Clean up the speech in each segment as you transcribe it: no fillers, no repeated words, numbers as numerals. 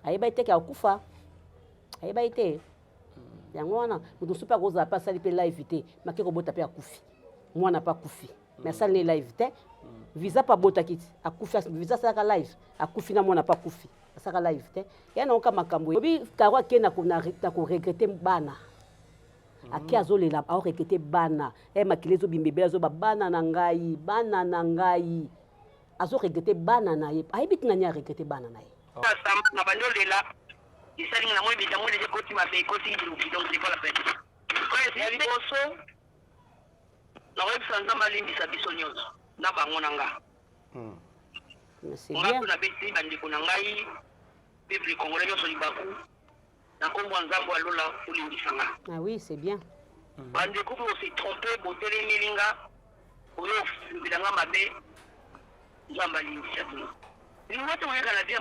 Ayebaki te ke akufa, ayebaki te. Yango wana moto mosusu mpe akozala mpe asali mpe live te, make kobota mpe akufi, mwana mpe akufi, mais asali ne live te. Visa mpe abotaki ti akufi, visa asalaka live, akufi na mwana mpe akufi, asalaka live te. Ya naoka makambo obi Karo ake na koregretter bana, ake azolela, aoregretter bana e makili ezobimba ebele, azoba bana na ngai, bana na ngai, azoregretter bana na ye, ayebi ntina nini aregretter bana na ye. Na bandi olela, esalinga na moi bitango deja ekoti mabe, ekoti ndoki, donc c'est pas la peine. Prince ya liboso, nakoyebisa Nzambe alimbisa biso nyonso na bango na nga. Mais c'est nga bien. Mpo nabeti bandeko na ngai, peuple congolais nyonso, libaku na nkombo ya Nzambe alola olimbisa nga. Ah oui, c'est bien. Bandeko, mpo se trompe, botelemeli nga, oyo olobela nga mabe, Nzambe alimbisa bino. Lingo te oyaka na bia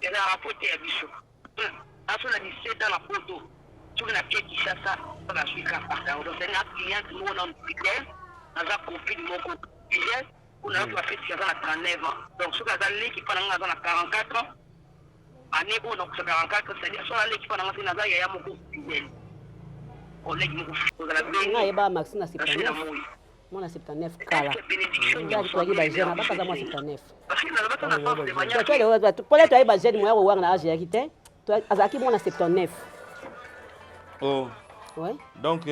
ezalaka po te ya biso aso na 17 ans na poto. Soki nake Kinshasa, nazwi kaka yango. Donc na cliente moko na fidèle, naza copine moko fidèle mpona yoki bafeti, aza na 39 ans. Donc soki aza leki mpa na nga, aza na 44 ans année oyo nakosa 44, c'est-à-dire so aleki mpa na nga, se naza yaya moko fidèle, collègue moko kozala. Nga ayebaka Maxi na Beni na 79 moi. Mwana 79 kala, toyaki bajeune, abakaza mwa 79. Parce que nalobaki na sens de manière Mpona toyebi bajeune, moya kowanga na age eyaki te, azalaki mwana 79. Oh. Ouais. Donc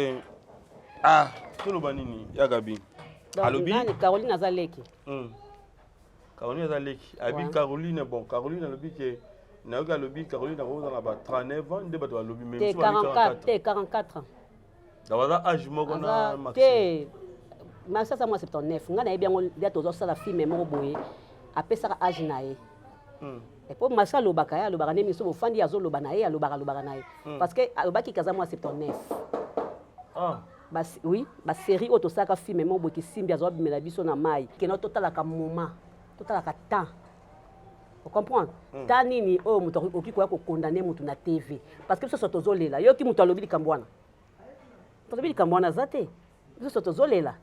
ah, toloba nini ya Gabi? Donc, alobi nani, Caroline aza leki. Caroline aza leki abi. Caroline, bon, Caroline alobi ke nayoki, alobi Caroline akozala na ba 39 ans nde bato balobi, mais te mosusu balobi 44 te, 44 ans. Donc baza age moko na Maxime. Te, Maxi aza mwa 79. Ngai nayebi yango nde tozosala film moko boye, apesaka age na ye. Epo Maxi alobaka, ye alobaka nde miso bofandi, azoloba na ye, alobaka, alobaka na ye, parce que alobaki kaza mwa 79. Ah. Oui, basérie oyo tosalaka, film moko boye kisimbi, azwa bimela biso na mai kena, totalaka moment, totalaka temps, ocomprendre ta nini oyo moto okoki koya kokondane motu na TV, parce que biso so tozolela, yoki moto alobi likambo wana, tolobi likambo wana aza te. Biso so tozolela,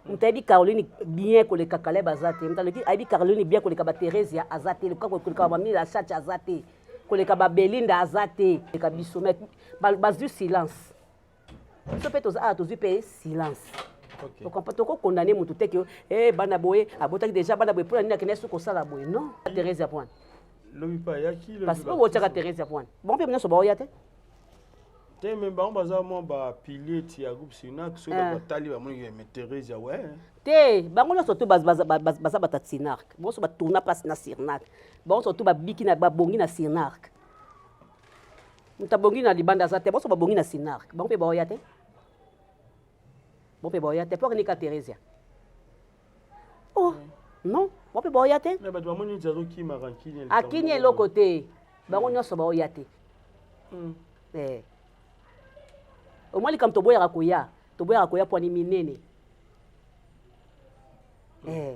moto ayebi Caroline bien koleka Caleb aza te, moto alobi ayebi Caroline bien koleka batheresia aza te, koleka bamila Chacha aza te, koleka babelinda aza te, koleka biso. Mais bazwi silence, biso mpe toza awa, tozwi mpe silence. Okompa tokokondane motu te ke eh, bana boye, abotaki déjà bana boye, mpona nini akende soki kosala boye? Non, Therese ya poine. Lobi mpe ayaki lobi. Parce que botiaka Therese ya poine, bango mpe nyonso baoya te. Te, me bango baza mwa bapilier ti ya groupe Sinac. Soki Ah. bato batali, bamoni me Therese ya we. Te, bango nyonso to baza bato ya Sinark, bango nyonso batourna place na Sirnak, bango nyonso to babiki na babongi na Sirnark. Moto abongi na libanda aza te, bango nyonso babongi na Sinark. Bango mpe baoya te, bango mpe baoya te. Mpo nika Theresia, oh non, bango mpe baoya te. Me bato bamoni neti azokima rankine. Akini eloko te, bango nyonso baoya te. Eh. Omwa likambo toboyaka koya, toboyaka koya pwani minene. Eh,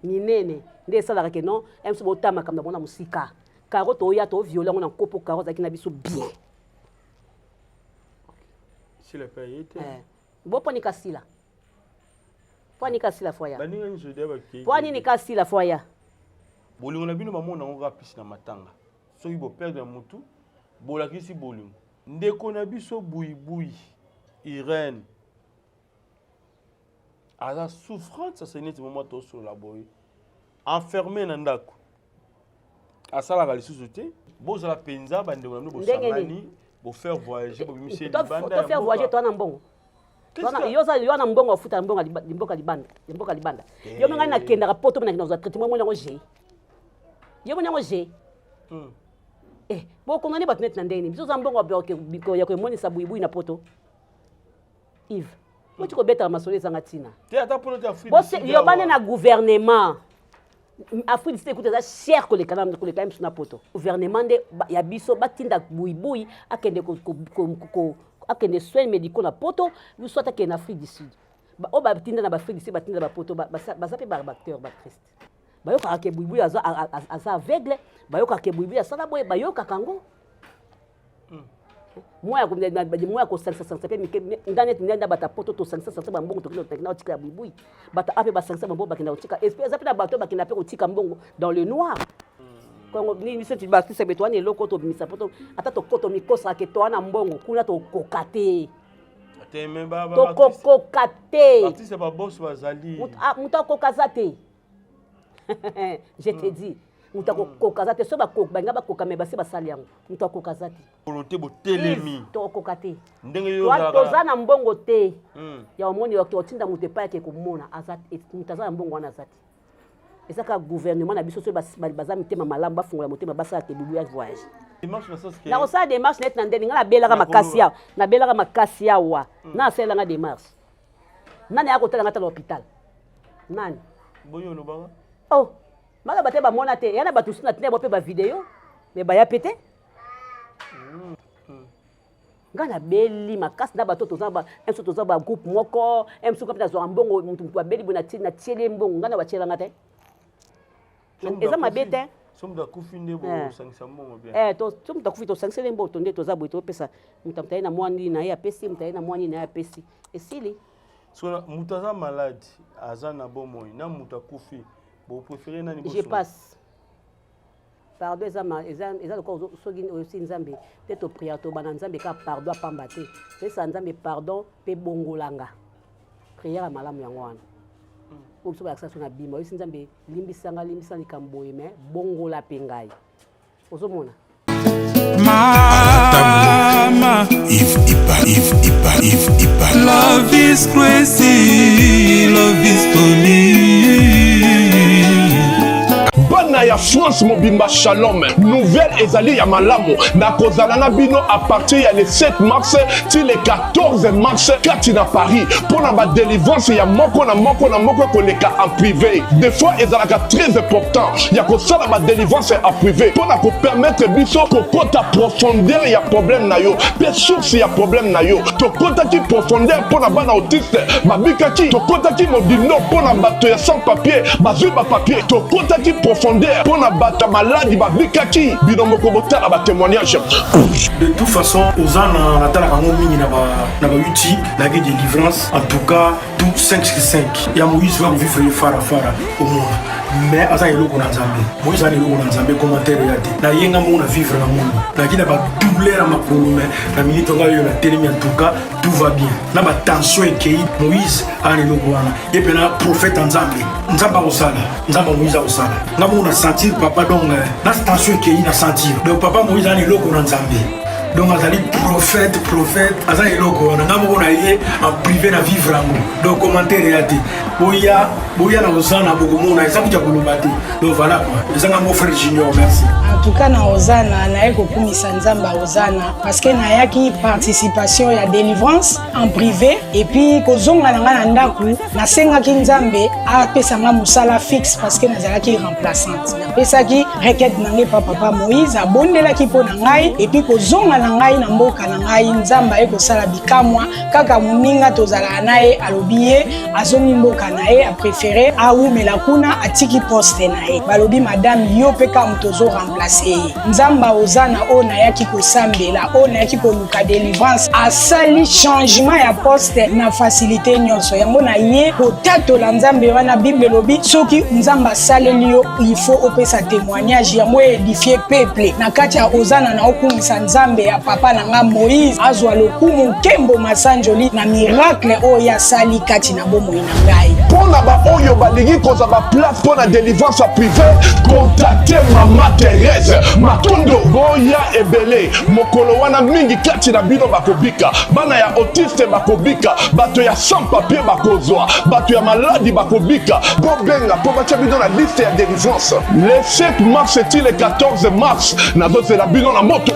minene nde esalaka ke non, biso botala makambo na bango na mosika. Karo toya toviole yango na nkopo, Karo azalaki na biso bien. Sila mpe aye te. Eh. Bo pwani kasila, pwani kasila fo ya Baninga nyonso deya bakei. Pwani nini kasila fo ya Bolingo na bino bamona yango kaka mpisi na matanga. Soki boperdre motu, bolakisi bolingo. Ndeko na biso Buibui Irene aza souffrante, sasa neti moma tosolola boye, enfermé na ndako, asalaka lisusu te. Bozala mpenza bandeko na bino. Ndenge Bosangani, bofaire voyager, bobimisi ye libanda ya Tofaire mboka. voyager, toa na mbongo. Qu'est-ce que- Yo oza yo na mbongo, ofuta mbongo ya mboka libanda, ya mboka libanda. Yo ngai nakendaka poto, mpe nakenda kozwa traitement, moni yango ge, yo moni yango ge. Eh, bokongani bato neti na ndenge nini? Biso oza mbongo ya koemonisa buibui na poto. Yves, oti kobetaka masolo ezanga ntina. Te, ata mpona te, Afrique du Sud Yo bane awa. Na gouvernement Afrique du Sud ekuta eza cher koleka na koleka ye mosu na poto. Gouvernement nde ya biso batinda buibui akende akende soins médicaux na poto, soit akende na Afrique du Sud. Oyo batinda na baafrique du Sud, batinda na bapoto, baza mpe baacteur, baartiste. Bayokaka ke buibui aza, aza aveugle, bayokaka ke buibui asala boye, bayokaka yango. Mwa ya kosangisa-sangisa mpe mike nga neti nde bata poto, tosangisa-sangisa bambongo, tokende na kotika ya buibui. Bato ape basangisa bambongo, bakenda kotika. Eza mpe na bato oyo bakenda mpe kotika mbongo dans le noir. Kongo nini biso baartiste beto wana eloko tobimisa po ata tokoto mikosaka ke toa na mbongo kuna tokoka te. Tokokoka te. Artiste ba boss bazali. Moto akoka aza te. Je te dis. Moto akokoka aza te so balinga bakoka me basi basali yango. Moto akoka aza te. Volonté botelemi. Tokokoka te. Ndenge yo toza na mbongo te. Ya omoni otinda moto epai ake komona aza moto aza na mbongo wana aza te. Eza kaka gouvernement na biso soki baza mitema malamu bafungola motema basala te bubu ya voyage. Nakosala démarche neti na ndeni ngai nabelaka makasi awa nabelaka makasi awa na asalelanga démarche nani aya kotala ngai ata na hôpital nani boyo olobaka oh maloba te bamona te ya na bato mosusu na tina bo mpe bavideo me baya mpe te. Ngai nabeli makasi na bato toza ba mso toza ba groupe moko mso mpe nazwaka mbongo moto moto abeli boye natieli ye mbongo ngai na batielanga te eza mabe te. So moto akufi nde bosangisa mbongo bien. So moto akufi tosangiseli mbongo to nde toza boye topesa moto moto aye na mwa nini na ye apesi moto aye na mwa nini na ye apesi esili. So moto aza malade aza na bomoi na moto akufi bopréféré nani? Je passe. Pardon eza eza eza lokola soki oyosi Nzambe te to prière to bana Nzambe ka pardon apamba te. Pesa Nzambe pardon pe bongolanga. Prière ya malamu yango wana. Oyo biso balakisa biso na bima oyosi Nzambe limbisanga limbisa likambo boye mais bongola pe ngai. Ozomona? Mama Yves Ipa, Yves Ipa, Yves Ipa. Love is crazy, love is funny. Bana ya France mobimba shalom. Nouvelle ezali ya malamu. Nakozala na bino à partir ya le 7 mars ti le 14 mars kati na Paris mpona ba délivrance ya moko na moko na moko koleka en privé. Des fois ezalaka très important ya kosala ba délivrance en privé mpona kopermettre biso kokota profondeur ya problème na yo mpe source ya problème na yo. Tokotaki profondeur mpona bana autiste babikaki, tokotaki modindo mpona bato ya sans papier bazwi ba papier, tokotaki profondeur mpona bato ya maladi babikaki. Bino moko botala ba témoignage. De toute façon oza na natalaka yango mingi na ba na ba YouTube nayaki délivrance en tout cas tout 5 sur 5 ya Moïse va vivre ye fara fara omona mais aza eloko na Nzambe. Moïse aza eloko na Nzambe commentaire ya te na yenga moko na vivre na monde nayaki na ba douleur ya makolo mais na minute nga oyo na telemi en tout cas tout va bien na ba tension ekei. Moïse aza eloko wana ye mpe na prophète ya Nzambe. Nzambe akosala, Nzambe ya Moïse akosala. Nga moko na sentir papa donc na tension ekei na sentir donc papa Moïse aza eloko na Nzambe donc azali prophète prophète aza eloko wana. Nga moko na ye en privé na vivre yango donc commentaire ya te boya boya na ozana bokomona eza kuta koloba te donc voilà quoi eza nga mon frère Junior merci. En tout cas na ozana naye kokumisa Nzambe ya ozana parce que nayaki participation ya délivrance en privé et puis kozonga na nga na ndako nasengaki Nzambe apesa nga mosala fixe parce que nazalaki remplaçante. Napesaki requête na ngai pa papa Moïse abondelaki mpo na ngai et puis kozonga na ngai na mboka na ngai Nzambe aye kosala bikamwa kaka moninga tozalaka na ye alobi ye azongi mboka na ye apréféré awumela kuna atiki poste na ye. Balobi madame yo mpe kaka moto ozo remplacer ye. Nzambe ozana oyo nayaki kosambela oyo nayaki koluka délivrance asali changement ya poste na facilité nyonso yango na ye kotatola Nzambe wana. Bible elobi soki Nzambe asaleli yo il faut opesa témoignage yango édifier peuple na kati ya ozana na okumisa Nzambe ya papa na nga Moïse azwa lokumu nkembo masanjoli na miracle oyo asali kati na bomoi na ngai. Mpona baoyo balingi kozwa ba place mpona délivrance ya privé, contacte mama Thérèse Matondo. Boya ebele mokolo wana mingi kati na bino bakobika, bana ya autiste bakobika, bato ya sans papier bakozwa, bato ya maladi bakobika. Bobenga mpo batia bino na liste ya délivrance le 7 mars ti le 14 mars. Nazozela bino na moto.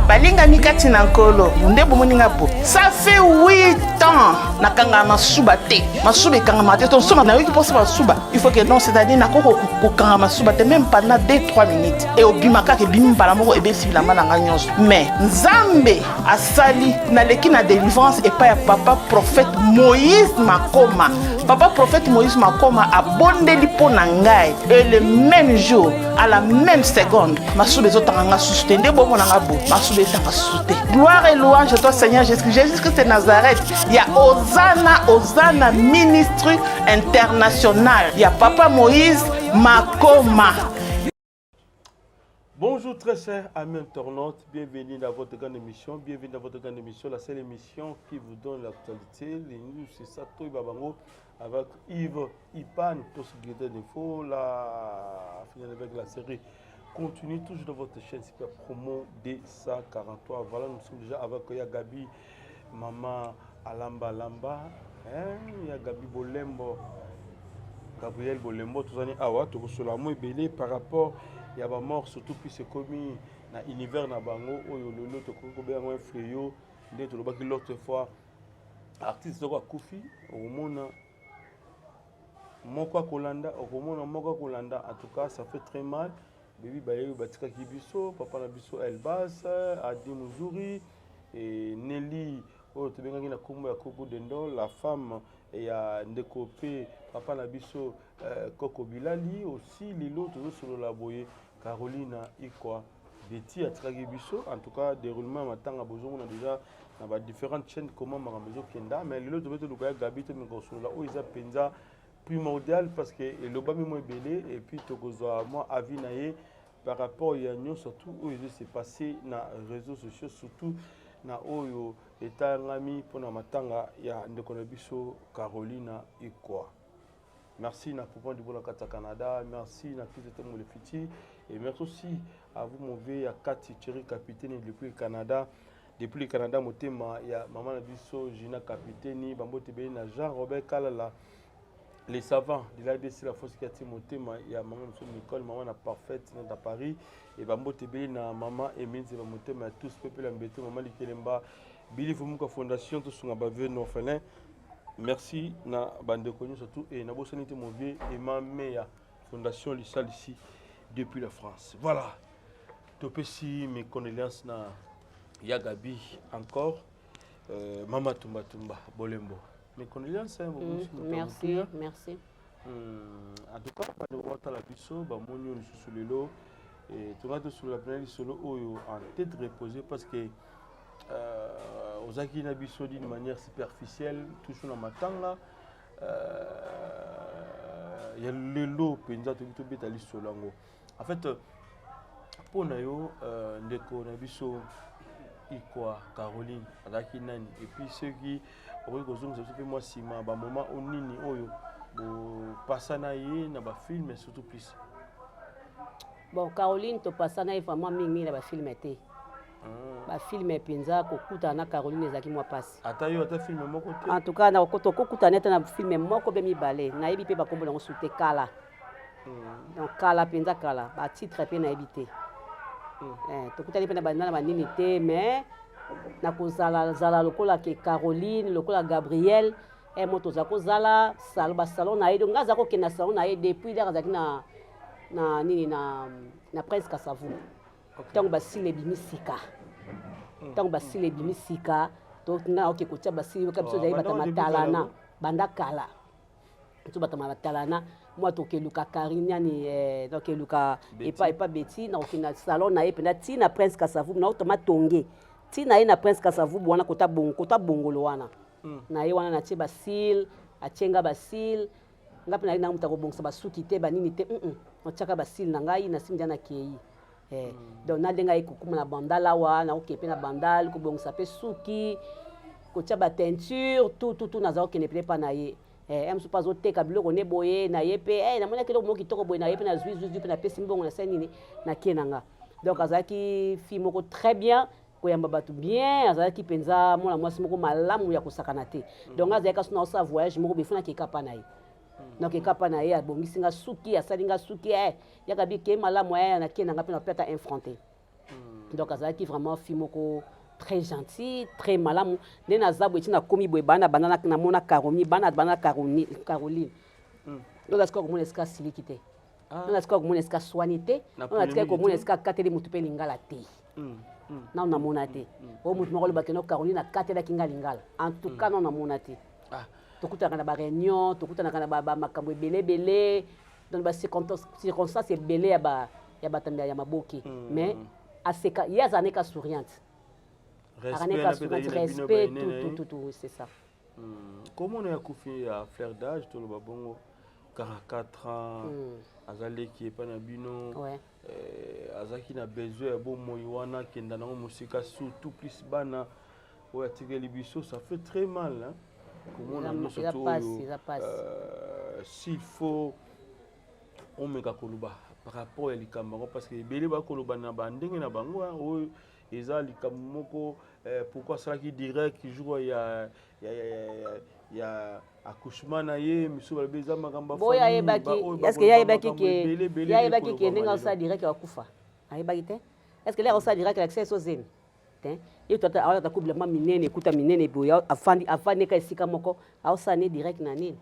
Balingami kati na Nkolo nde bomoni nga bo ça fait 8 ans nakangaka masuba te, masuba ekangama te tosoma nayoki mposa masuba il faut que non, c'est-à-dire nakoki kokanga masuba te même pendant 2 3 minutes e obima kaka ebimi mbala moko ebesi bilamba na ngai nyonso. Mais Nzambe asali naleki na délivrance epai ya papa prophète Moïse Makoma. Papa prophète Moïse Makoma abondeli mpo na ngai et le même jour à la même seconde masuba ezotanga nga susu te nde bomona nga bo masuba etanga susu te. Gloire et louange à toi Seigneur Jésus, Jésus Christ de Nazareth. Ya Ozana Ozana Ministre International ya papa Moïse Makoma. Bonjour très chers amis internautes, bienvenue dans votre grande émission, bienvenue dans votre grande émission, la seule émission qui vous donne l'actualité, les news, c'est ça, Toy Babango, avec Yves Ipan, tous guetteur d'infos, la finale avec la série continue toujours dans votre chaîne Super Promo D143. Voilà, nous sommes déjà avec Ya Gabi, Maman Alamba Lamba, hein, Ya Gabi Bolembo, Gabriel Bolembo, tozani awa, tokosola mo ebele par rapport ya ba mort surtout puis ekomi na univers na bango oyo lelo tokoki kobenga yango un fléau nde tolobaki l'autre fois artiste soko akufi okomona moko akolanda okomona moko akolanda en tout cas ça fait très mal bebi bayebi batikaki biso papa na biso elbas adi muzuri et nelly oyo tobengaki na nkombo ya koko dendo la femme ya ndeko mpe papa na biso euh, koko bilali aussi lelo tozosolola boye carolina ikwa Betty atikaki biso en tout cas déroulement ya matanga bozomona déjà na ba différentes chaînes comment makambo ezokenda mais lelo tobe toluka ya gabi tomeka kosolola oyo eza mpenza primordial parce que elobami mwa ebele et puis tokozwa mwa avis na ye par rapport ya nyonso tout oyo ezo se passer na réseaux sociaux surtout na oyo etangami mpona matanga ya ndeko na biso Carolina Ikwa. Merci na Poupon Dubo na kati ya Canada, merci na Christ Tembo le Fiti et merci aussi à vous mon vieux ya Kati Thierry Capitaine depuis le Canada. Depuis le Canada motema ya maman na biso Gina Capitaine, bambote ebele na Jean Robert Kalala les savants de l'ABC la force qui a motema ya maman biso Nicole maman na parfaite na Paris et bambote ebele na maman Eminze ba motema ya tous peuple ya Mbeto maman Likelemba Billy Fumuka Fondation tosunga ba vieux orphelin merci na bandeko nyonso tout et nabosani te mon vieux Emma Meya Fondation Lisalisi depuis la France voilà topesi mes condoléances na ya Gabi encore euh, mama Tumba Tumba Bolembo mes condoléances hein, mm, merci merci en tout cas bandeko batala biso bamoni oyo lisusu lelo tongai tosolola mpena lisolo oyo en tête reposée parce que euh, ozalaki na biso d'une manière superficielle toujours na matanga euh, ya lelo mpenza toyebi tobeta lisolo yango en fait mpo na yo euh, ndeko na biso ikwa caroline azalaki nani epuis soki okoki kozongisa biso mpe mwa nsima bamoma o nini oyo bopasa na ye na bafilme surtout plus bon caroline topasa na ye vraiment mingimingi na bafilme te ah. bafilme mpenza kokutana na caroline ezalaki mwa mpasi ata yo ata filme moko te en tout cas tokokutana ata na filme moko mpe mibale nayebi mpe bakombo nango su te kala hmm. donc kala mpenza kala batitre mpe nayebi te hmm. eh, tokutani mpe na banini te mais nakozalazala lokola ke caroline lokola gabriel e moto oza kozala salo basalon na ye donc ngai aza kokende na salon na ye depuis lere azalaki na na nini na, na prince kasavu ntango okay. basile ebimi sika ntango hmm. basile ebimi sika to ngai oke kotia basile yoka biso ozali oh, bata matalana banda kala biso bato matalana mwa tokeluka karine yani eh, tokeluka epa epa beti nakokende na salon na ye mpenza ti na prince kasavubu naotoma tonge ti na ye na prince kasavubu wana kota bongo kota bongolo wana mm. na ye wana natie basile atie nga basile nga mpe nayaki na moto akobongisa basuki te banini te mm -mm. natiaka basile na ngai nasimbi nda nakei eh, mm. donc na ndenge aye kokoma na bandal awa nakoke mpe na bandal kobongisa mpe suki kotia bateinture tout tout tout naza kokende mpe epa na ye eh, mosusu mpe azoteka biloko ne boye na ye mpe eh, namonaki eloko moko kitoko boye na ye mpe nazwi zwi zwi mpe napesi mbongo nasali nini nakie na nga donc azalaki fille moko très bien koyamba bato bien azalaki mpenza mwana mwasi moko malamu ya kosakana te donc azalaki kasi naosala voyage moko boye fo nakeka mpa na ye nakeka mpa na ye abongisi nga suki asali nga suki eh, yaka bi ke malamu eh, nake na nga mpe nape ata un franc te donc azalaki vraiment fille moko très gentil très malamu nde naza boye ti nakomi boye bana banda namona caroline bana banda caroline donc asika komona esika asiliki te nano atikali komona esika aswani te nano atikali komona esika akateli motu mpe lingala te nano namona te oyo motu moko alobaki no caroline akatelaki nga lingala en tout cas nano namona te ah. tokutanaka na baréunion tokutanaka na bamakambo ebele ebele donc bacirconstance ebele ya bato ya maboke mais aseka ye azala neka souriante akaneka souriante respect tout tout tout c'est ça komona ya kufi ya fleur d'âge toloba bongo 44 ans mm. aza leki epai na bino ouais. eh, Azalaki na besoin ya bomoi wana akenda nango mosika, surtout plus bana oyo atikeli biso. Ça fait très mal, hein? Komona nyonso to oyo, s'il faut omeka koloba par rapport ya likambo yango, parce que ebele bakoloba na bandenge na bango oyo eza likambo moko. Pourquoi asalaki direct jour ya accouchement na ye? Misu balobi eza makambo. Boyo ayebaki, est-ce ye ayebaki ke ye ayebaki ke ndenge asala direct akufa? Ayebaki te. Est ce que lere osala direct alakisa eso zemi te? Ye to awalata ku bilamba minene, ekuta minene boye, afandi afandi ka esika moko, aosala ne direct na nini?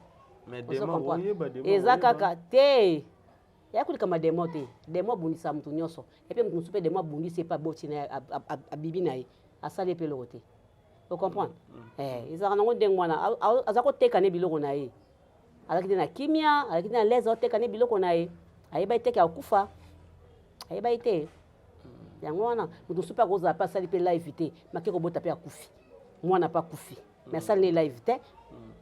Eza kaka te ya kolikama demo te. Demo abundisa moto nyonso, epe moto mosusu mpe demo abundisi epe aboti na ye, abibi na ye, asali epe eloko te. Ocomprendre? Ezalaka nango ndenge wana. Aza koteka ne biloko na ye, azalaki te na kimia, azalaki te na lese, aoteka ne biloko na ye, ayebaki te ke akufa, ayebaki te. Yango wana moto mosusu mpe akozala mpe asali mpe live te, make kobota mpe akufi, mwana mpe akufi, mais asali ne live te.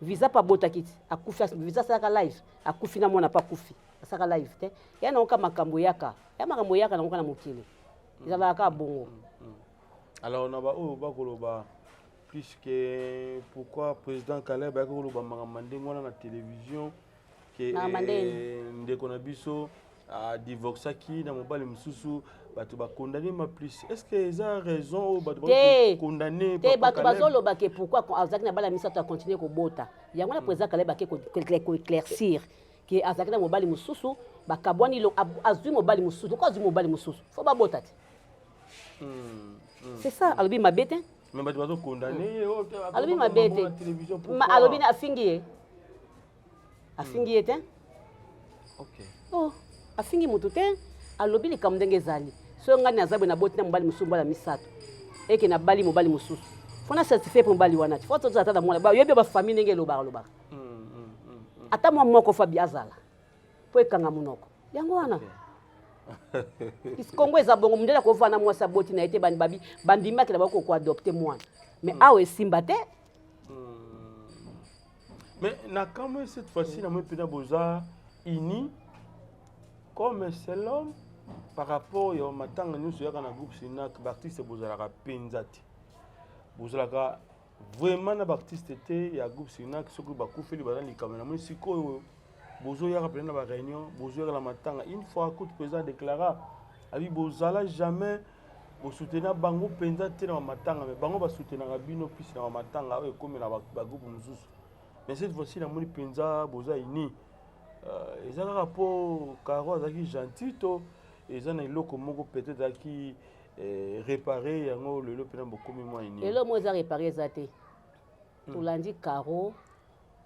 Visa mpe abotaki ti akufi, visa asalaka live, akufi na mwana mpe akufi, asalaka live te. Ya nango ka makambo eyaka, ya makambo eyaka nango ka na mokili, ezalaka kaka bongo. Alors na baoyo bakoloba puisque pourquoi président Caleb ayaki koloba makambo ndenge wana na télévision ke ndeko na biso adivorçaki na mobali mosusu, bato bakondane ma plus, est ce que eza raison oyo bato bakondane te? Bato bazoloba ke pourquoi azalaki na bana misato, acontinue kobota. Yango wana président Caleb ake koéclaircir ke azalaki na mobali mosusu, bakabwani, azwi mobali mosusu. Loko azwi mobali mosusu, fo babota te. C'est ça, alobi mabe te. Mais bato bazokondane. Alobi mabe te. Alobi afingi ye, afingi ye te. Oh, afingi motu te, alobi likambo ndenge ezali. Soki ngai naza boye, naboti na mobali mosusu mbala misato, eke nabali mobali mosusu, fo na certifie mpe mobali wana ti fo tozala ata na mwana. Oyebi bafamille ndenge elobaka lobaka, ata mwa moko fo azala mpo ekanga monoko. Yango wana Kongo eza bongo. Mondele akovanda mwasi aboti na ye te, babi bandimaki na bango koadopte mwana, mais awa esimba te. Mais na kamwe cette fois-ci, namoni mpena boza uni comme seul homme par rapport ya matanga nyonso eyaka na groupe Sinac. Baartiste bozalaka mpenza te, bozalaka vraiment na baartiste te ya groupe Sinac soki bakufeli baza likambo. Namoni sikoyo bozoyaka mpena na baréunion, bozoyaka na matanga. Une fois kutu président déclara abi bozala jamais bosoutenir bango mpenza te na bamatanga, mais bango basoutenaka bino plus na bamatanga oyo ekomi na bagroupe mosusu. Mais cette fois-ci namoni mpenza boza uni. Eza kaka mpo Caro azalaki gentil to eza na eloko moko peut-être azalaki réparé yango lelo mpena bokomi mwa uni? Eloko moko eza réparé eza te. Tolandi Caro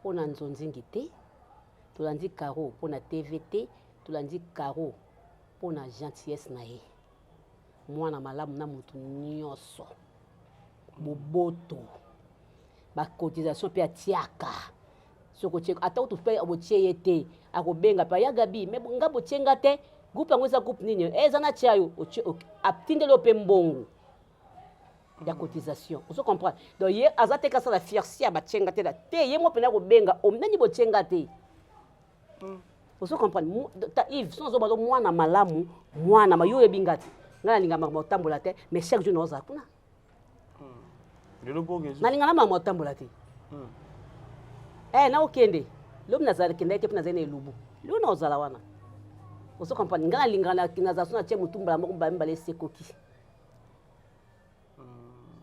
mpo na nzonzingi te, tolandi Caro mpo na TV te, tolandi Caro mpo na gentillesse na ye, mwana malamu na motu nyonso, boboto, bacotisation mpe atiaka. Soki otie ata kutu mpe botie ye te, akobenga mpe aya gabi me nga botie nga te, groupe yango eza groupe nini? Eza na tia yo, atindeli yo mpe mbongo ya cotisation. Ozo comprendre? Donc ye aza te kasala fierté ya batie nga te te, ye mo mpena kobenga omnani botie nga te. Ozo comprendre? Ta Yves so ozoba mwana malamu, mwana ma yo oyebi nga te, ngai nalinga makambo otambola te, mais chaque jour naozala kuna. Nalinga na makambo otambola te. Naokende lobi, nazala kenda te mpo nazali na elubu lelo, naozala wana. Ozo comprendre? Ngai nalingaka nazala so natie motu mbala moko, mbala mibale, esekoki.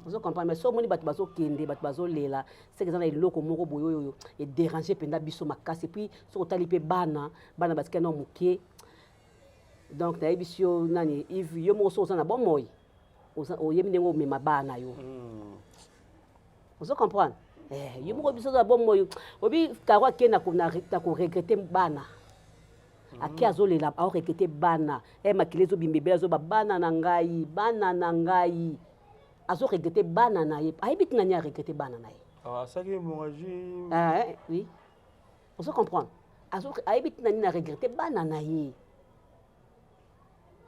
Ozo comprendre? Mais so omoni bato bazokende, bato bazolela, seke eza na eloko moko boye oyo edérange mpenza biso makasi. Et puis soki otali mpe bana, bana batikali na moke. Donc nayebisi yo nani, Yves, yo moko so oza na bomoi, oyebi ndenge omema bana na yo. Ozo comprendre? Yo moko, biso oza na bomoi, oyebi Caro ake na koregretter bana, ake azolela, aoregretter bana, makili ezobimba ebele, azoba bana na ngai, bana na ngai, azoregretter bana na ye, ayebi ntina nini aregretter bana na ye. Asalaki hémorragie. Oui, ozo comprendre? Ayebi ntina nini aregretter bana na ye.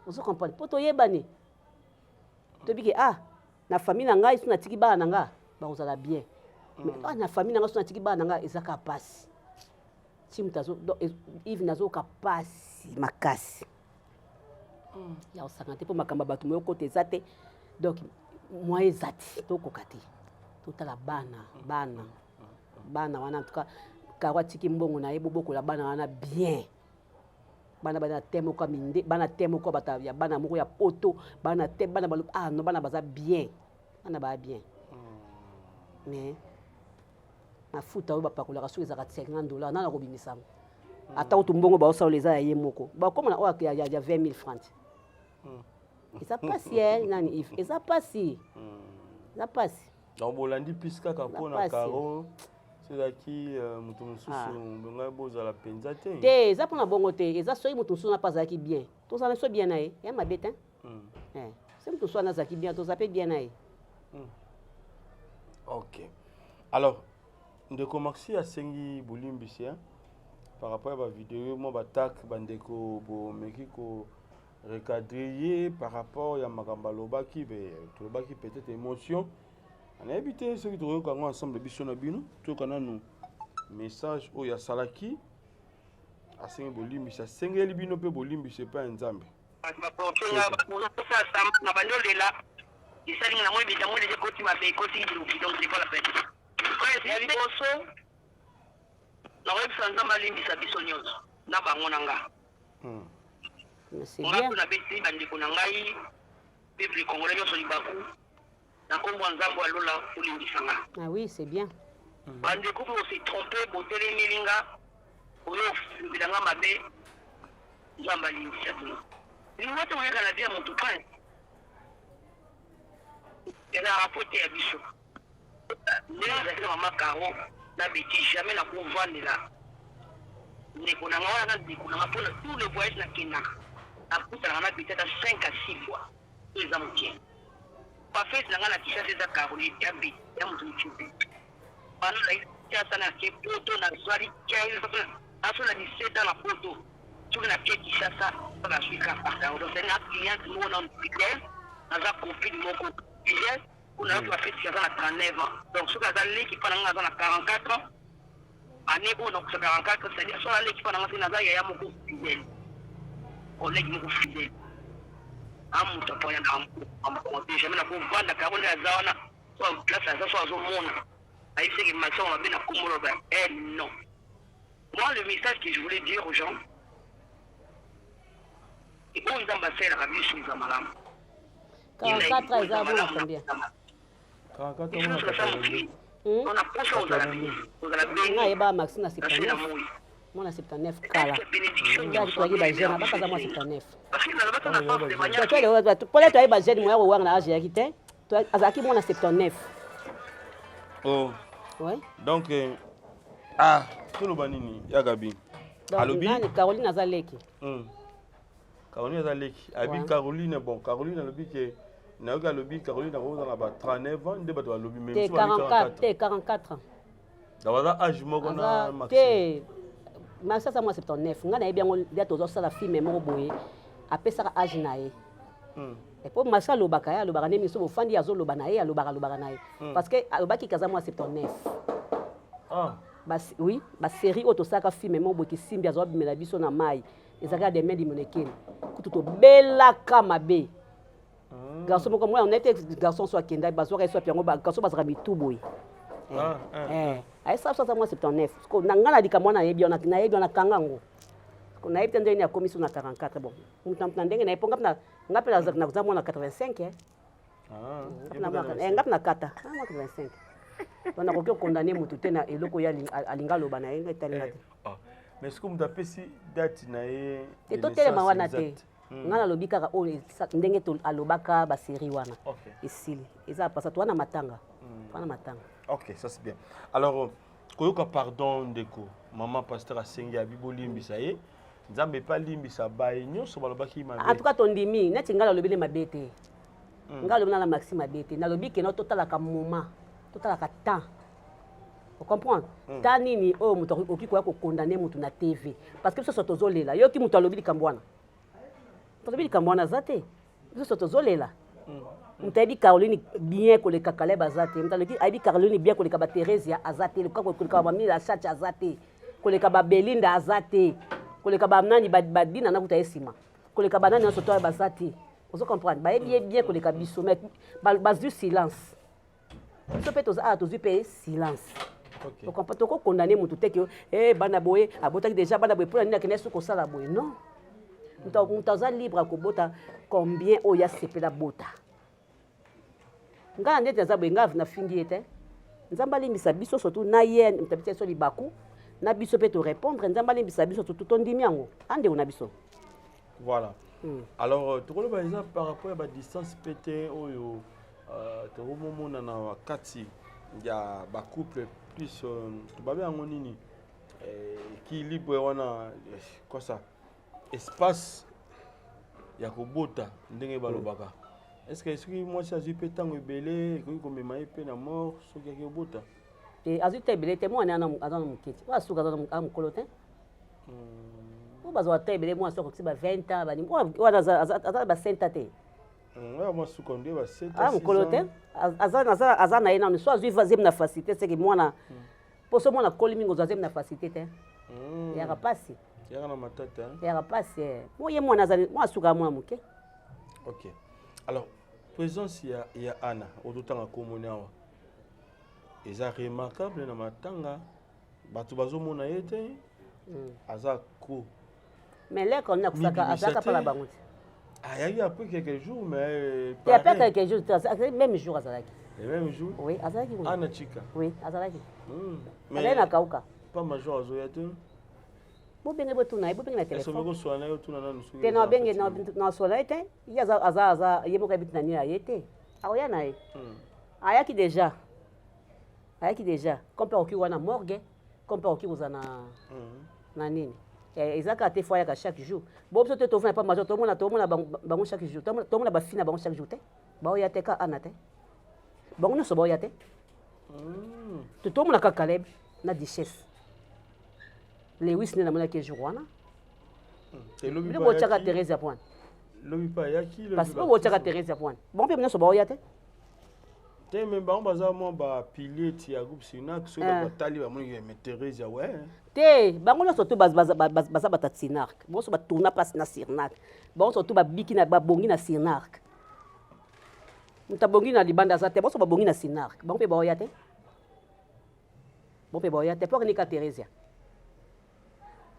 Ozo comprendre? Mpo toyebani, toyebi ke ah, na famille na ngai so natiki bana na nga bakozala bien, mais ah, na famille na ngai so natiki bana na ngai eza kaka pasi. Ti moto Yves, nazoyoka pasi makasi. Ya kosakana te, mpo makambo ya bato moyo kota eza te. Donc moyen eza te, tokoka te. Totala bana, bana, bana wana. En tout cas, Karo atiki mbongo na ye, bobokola bana wana bien. Bana bana te moko ya minde, bana te moko bata ya bana moko ya poto, bana te bana balo. Ah non, bana baza bien, bana baa bien. Mais mafuta oyo bapakolaka soki ezalaka 50 dollar, nana kobimisa yango? Ata kutu mbongo baosala eza ya ye moko, bakóma na oyo ya 20 000 francs. Eza pasi e nani Yves, eza pasi, eza pasi. Donc bolandi pisi kaka mpona Caro. Ezalaki moto mosusu, ngai bozala mpenza te. Te, eza mpona bongo te. Eza soki moto mosusu na mpe azalaki bien, tozala biso bien na ye, ya mabe te. Soki moto mosusu wana azalaki bien, toza mpe bien na ye. Ok, alors ndeko Maxi asengi bolimbisi par rapport ya bavideo mwa batak. Bandeko, bomeki ko recadrer ye par rapport ya makambo alobaki. Tolobaki peut-être émotion, nayebi te soki tokoyoka yango ensemble. Biso na bino toyoka nanu message oyo asalaki. Asengi bolimbisi, asengeli bino mpe bolimbisi epai ya Nzambe. Na bandi olela, esalinga na moi beta moi deja ekoti mabe, ekoti ndoki. Donc c'est pas la peine. Ya liboso, nakoyebisa Nzambe alimbisa biso nyonso na bango na nga. Nga mpo nabeti bandeko na ngai, peuple congolais nyonso, libaku na nkombo ya Nzambe alola olimbisa nga. Ah oui, c'est bien. Bandeko, mpo se trompe, botelemeli nga, oyo olobela nga mabe, Nzambe alimbisa bino. Lingo te oyaka na vie ya motu. Prince ezalaka po te ya biso ndenge ezalaki na mama Caro na Beti. Jamais nakovandela ndeko na nga wana na ndeko na nga, mpona tous les voyages nakendaka, nakutanaka na Beti ata 5 à 6 fois. Oyo eza moke. Coiffeuse na nga na Kinshasa eza Caroline ya Beti, ya moto mosusu te. Bana na Kinshasa, na ke poto, nazwali 15 aso na 17 ans na poto. Soki na ke Kinshasa, nazwi kaka Caro. Donc na cliente moko na fidèle, naza copine moko fidèle mpona yoki bafeti. Aza na 39 ans, donc soki aza leki mpa na nga, aza na 44 ans. Année oyo nakosa 44, c'est-à-dire soki aleki mpa na nga, soki naza yaya moko fidèle, collègue moko fidèle, a moto apoya na te. Jamais nakovanda Caro nde aza wana, so place aza, so azomona, ayebisaki maso mabe na kombo eh non. Moi, le message que je voulais dire aux gens, oyo Nzambe asalelaka biso eza malamu. 44 eza mona combien? Mpona posa ozala ozala Nga ayeba Maxi na 79, mwana 79 kala. Toyaki bajeune, abaka aza mwa 79. Pole toyaki bajeune, moya kowanga na age eyaki te. Azalaki mwana 79. Oh. Ouais. Donc ah, toloba nini ya Gabi? Alobi nani? Caroline aza leki. Caroline aza leki abi. Caroline, bon, Caroline alobi ke, nayoki alobi Caroline akozala na ba 39 ans nde bato balobi. Te, 44 te, 44 ans. Donc aza age moko na Maxi te. Maxi aza mwa 79. Ngai nayebi yango nde tozosala film moko boye, apesaka age na ye. Po Maxi alobaka, ye alobaka nde miso bofandi, azoloba na ye, alobaka, alobaka na ye, parce que alobaki kaza mwa 79. Ah. Bas, oui, basérie oyo tosalaka, film moko boye kisimbi azwa bimela biso na mai, ezalaki ya Demain Dimonekeni. Kutu tobelaka mabe. Garçon moko mwana nete, garçon so akenda, bazwaka ye so api yango. Garçon bazalaka mitu boye. Ah, ah. Ayesa so aza mwa 79. Na ngai na likambo wana nayebi wana, nayebi wana, kanga yango. Nayebi te ndenge nini akomi so na 44. Bon, moto na ndenge na ye, mpo nga mpe naza mwana 85. Nga mpe na kata mwa 85, donc nakoki okondane motu te na eloko oyo alinga aloba na ye. Nga etalinga te. Mais soki moto apesi date na ye? Te, totelema wana te. Nga nalobi kaka oyo ndenge alobaka basérie wana esili, eza pasa towana matanga, wana matanga. Ok, ça c'est bien. Alors koyoka pardon, ndeko mama pasteur asengi, abi bolimbisa ye, Nzambe epe alimbisa baye nyonso balobaki mabe. En tout cas tondimi. Neti ngai nalobi nde mabe te. Ngai nalobi na Maxi mabe te. Nalobi keno totalaka moment, totalaka temps, ocomprendre? Ta nini oyo moto okoki koya kokondane motu na TV? Parce que biso so tozolela, yoki moto alobi likambo wana, alobi likambo wana aza te. Biso so tozolela. Moto ayebi Caroline bien koleka Caleb aza te. Moto alobi ayebi Caroline bien koleka batheresia aza te, koleka bamila Chacha aza te, koleka babelinda aza te, koleka banani, badina nakuta ye nsima. koleka banani nyonso to baza te. Ozo comprendre? Bayebi ye bien koleka biso, mais bazwi silence. Biso mpe toza awa, tozwi mpe silence. Okay. Tokokondane motu te ke eh, bana boye abotaki deja bana boye, mpona nini akende soki kosala boye? Non, moto aza libre akobota combien oyo asepela bota. Ngai na ndeti naza boye, ngai nafingi ye te. Nzambe alimbisa biso, surtout na ye moto abeti biso libaku, na biso mpe torépondre. Nzambe alimbisa biso, surtout tondimi yango andeko na biso. Voilà. Alors tokoloba eza par rapport ya badistance mpe te oyo tokomomona na kati ya bacouple plus tobabe yango nini, équilibre wana, quoi, ça espace ya kobota ndenge balobaka. Est ce que soki mwasi azwi mpe ntango ebele, ekoki komema ye mpe na mort soki aki kobota? Te, azwi te ebele te. Mwana aza na moke ti oyo asuka aza mokolo te. Oyo bazwaka te ebele, mwana soki akokisi ba 20 ans, bani wana aza na ba 7 ans te. Oyo mwa suka nde ba 7. Aza mokolo te, aza na ye nanu. So azwi zemi na facilité, seke mwana, mpo so mwana akoli mingi, ozwa zemi na facilité te, yaka pasi. Yaka na matata. Yaka pasi. Mo ye mwana azali mwana suka, mwana moke. Ok, alors présence ya Ana ototanga komoni awa eza remarquable na matanga, bato bazomona ye te, aza ko Mais leko nini akufaka, azalaka mpa na bango te. Ayaki après quelques jours, mais te, après quelques jours te, même jour azalaki. Le même jour? Oui, azalaki. Ana Chika? Oui, azalaki. Azalaki na kauka. Pas major azoya te? Bobenge, botuna ye, bobenge na telefone. Koswala na ye, otuna nanu soki te. Na obenge nasola ye te. Ye aza ye moko ayebi tina nini aye te. Akoya na ye, ayaki déjà, ayaki déjà. Comme mpe akoki wana morgue, comme mpe akoki kozala na nini, eza kaka te fo ayaka chaque jour. Bo biso te, tovanda pa major, tomona bango chaque jour, tomona bafi na bango chaque jour te. Baoya te ka ana te, bango nyonso baoya te. Tomona kaka Caleb na Duchesse Lewis nde namonaki jour wana. Bino botiaka Therese ya poine. Lobi mpe ayaki. Parce que botiaka Therese ya poine, bango mpe nyonso baoya te. Te, me bango baza mwa bapilier ti ya groupe Sinac. Soki bato batali, bamoni me Therese ya we. Te, bango nyonso to baza bato ya Sinark. Bango nyonso batourna place na Sirnac. Bango nyonso to babiki na babongi na Sinark. Moto abongi na libanda aza te, bango nyonso babongi na Sinark. Bango mpe baoya te, bango mpe baoya te. Mpo nika Theresia,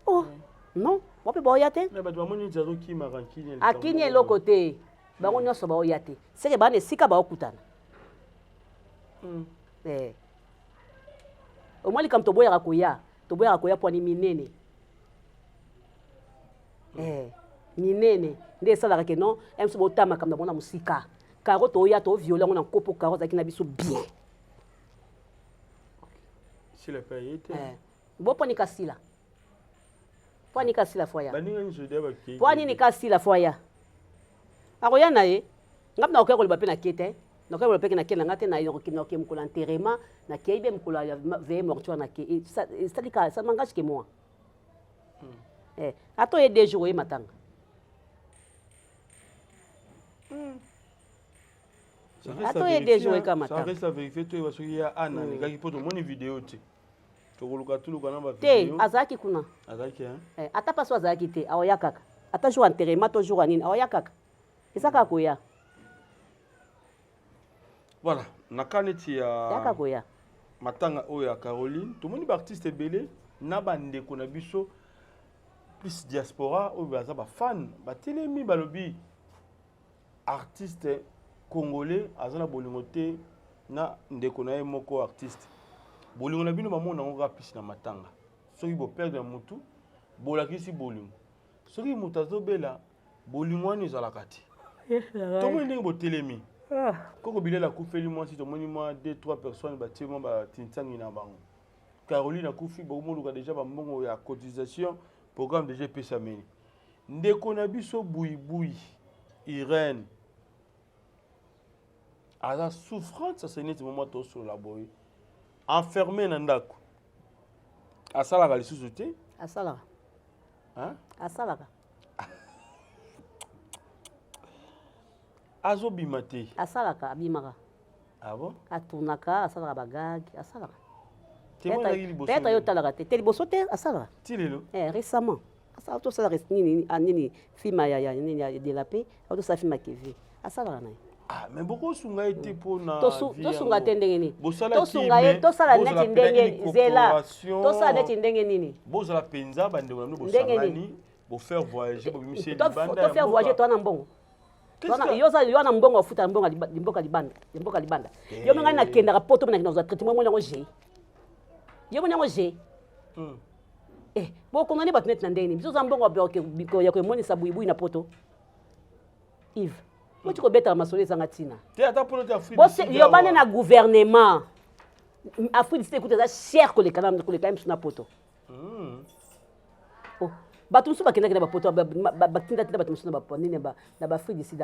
oh non, bango mpe baoya te. Bato bamoni neti azokima rankini. Akini eloko te. Bango nyonso baoya te, seke bana esika baokutana. Omwa likambo, toboyaka koya, toboyaka koya pwani minene, minene nde esalaka ke non, biso botala makambo na bango na mosika. Karo toya toviole yango na nkopo. Karo azalaki na biso bien. Sila mpe aye te. Bo pwani kasila, pwani kasila fo aya. Baninga nyonso deya bakei. Pwani nini kasila fo aya, akoya na ye. Nga mpe nakoki koloba mpe nake te, nakoki koloba mpe nake na nga te. Nakoke mokolo ya enterrement, nakei be mokolo ya veillée mortuaire nake. Esali ka, ça m'engage que moi. Ata oye 2 jours, oye matanga. Ata oye 2 jours, oyeka Ça matanga. reste à vérifier. Toyeba soki ya Ana alekaki, mpo tomoni video te. Tokoluka, toluka na Te. bavideo. Azalaki kuna. Azalaki, hein? Ata mpasi azalaki te, aoya kaka. Ata jour enterrement to jour ya nini, aoya kaka, eza kaka koya. Voilà, na ka neti ya Yaka koya. matanga oyo ya Caroline, tomoni baartiste ebele na bandeko na biso plus diaspora oyo baza bafan, batelemi, balobi artiste congolais aza na bolingo te na ndeko na ye moko artiste. Bolingo na bino bamona yango kaka plus na matanga. Soki boperdre motu, bolakisi bolingo. Soki moto azobela, bolingo wana ezalaka te. Tomoni ndenge botelemi. Koko Bilela akufeli mwasi, tomoni mwa 2 3 personnes batie mwa batinsangi na bango. Caroline akufi, bokomoluka deja bambongo ya cotisation, programme deja epesameli. Ndeko na biso Buibui Irene aza souffrante. Sasa neti moma tosolola boye, enfermé na ndako, asalaka lisusu te. Asalaka. Hein? Asalaka. Azobima te. Asalaka, abimaka. Ah bon? Atournaka, asalaka bagag, asalaka. Témoin azalaki liboso. Peut-être yo otalaka te, te liboso te, asalaka. Ti lelo? Récemment. Asala tosala nini nini film ya ya nini ya de la paix, tosala film ya Kevin. Asalaka na ye. Ah, mais bokosunga ye te mpona tosunga te ndenge nini? Tosunga ye, tosala neti ndenge zela, tosala neti ndenge nini? Bozala mpenza bandeko na bino, bosangani, bofaire voyager, bobimisi ye libanda. Tofaire voyager, toa na mbongo. Yo oza yo na mbongo, ofuta mbongo mboka libanda, mboka libanda. Yo ngai nakendaka poto, nakenda kozwa traitement, moni yango g, yo moni yango g. Eh, bokongani bato neti na ndenge nini? Biso oza mbongo ya koemonisa buibui na poto. Yves, oti kobetaka masolo ezanga ntina. Yobane na gouvernement Afrique du Sud ekuta eza cher koleka koleka ye mosu na poto. Oh, bato mosusu bakendaki na bapoto, batindatinda bato mosusu na nini na baAfrique du Sud.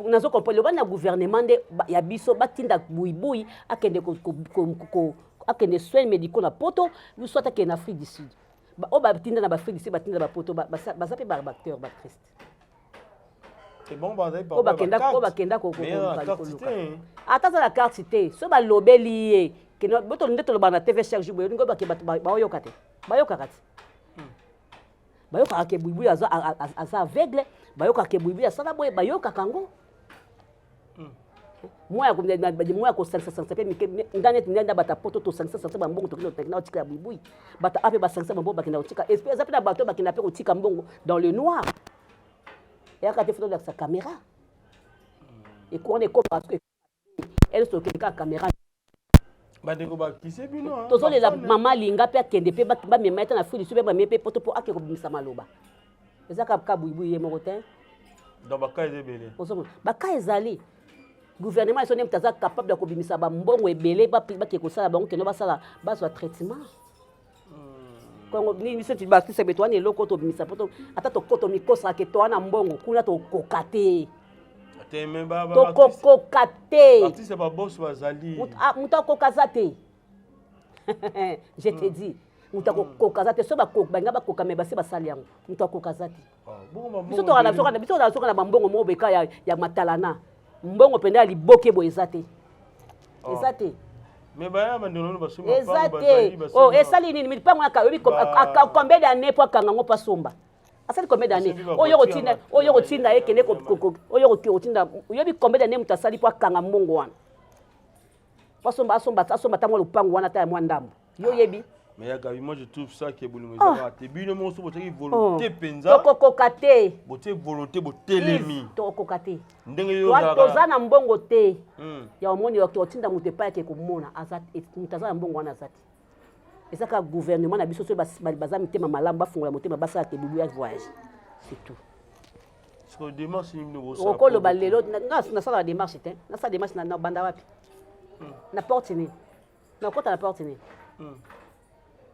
Nazo comprendre, loba na gouvernement nde ya biso batinda buibui akende akende soins médicaux na poto, soit akende na Afrique du Sud. Oyo batinda na baAfrique du Sud, batinda na bapoto, baza mpe baacteur, baactrice. Oyo bakenda koluka, ata aza na carte te, so balobeli ye boto nde tolobaka na TV chaque jour boye, olingi obake bato baoyoka te? Bayokaka te, bayokaka ke buibui aza aveugle, bayokaka ke buibui asala boye, bayokaka yango. Mwa ya kosangisa-sangisa mpe mike, nga neti nde bato ya poto tosangisa-sangisa bambongo, tokende na kotika ya buibui. Bato a mpe basangisa bambongo, bakenda kotika. Eza mpe na bato bakenda mpe kotika mbongo dans le noir, eyaka te, foto olakisa caméra ekuwana ekoma ele sokende kaka caméra. Bandeko bakise bino. Tozolela mama alinga mpe akende mpe bamema ye ta na Afrique du Sud, mpe bamema mpe poto mpo ake kobimisa maloba. Eza kaka buibui ye moko te. Donc baka eza ebele. Ozomona baka ezali gouvernement eso nde moto aza capable ya kobimisa bambongo ebele, bake kosala bango, kende basala, bazwa traitement. Kongo nini, biso baartiste beto wana, eloko tobimisa po ata tokoto mikosaka ke toa na mbongo kuna, tokoka te, tokokoka te. Artiste baboso bazali. Moto akoka aza te, je te dis, moto akokoka aza te. So balinga bakoka, me basi basali yango, moto akoka aza te. Biso tokana soka na bambongo moko beka ya matalana, mbongo mpenza ya liboke boye eza te, eza te. Eza te. Oh, esali nini mipango oyebi combien d'année po akanga yango, mpo asomba? Asali combien d'année? Oyo kotinda, oyo kotinda ye kende, oyo kotinda, oyebi combien d'année moto asali mpo akanga mbongo wana, po asomba, asomba, asomba ata mwa lopango wana, ata ya mwa ndambo, yo oyebi? Mais ya Gabi, moi je trouve ça que bolingo ezalaka te. Bino moko so botiaki volonté mpenza. Tokokoka te. Botie volonté, botelemi. Tokokoka te. Ndenge yo toza na mbongo te ya omoni otinda moto epai ake komona, moto aza na mbongo wana aza te. Eza kaka gouvernement na biso, soki baza mitema malamu, bafungola motema, basala te bubu ya voyage, c'est tout. Okoloba lelo nasalaka démarche te, nasala démarche na banda wapi? Na porte nini? Nakota na porte nini?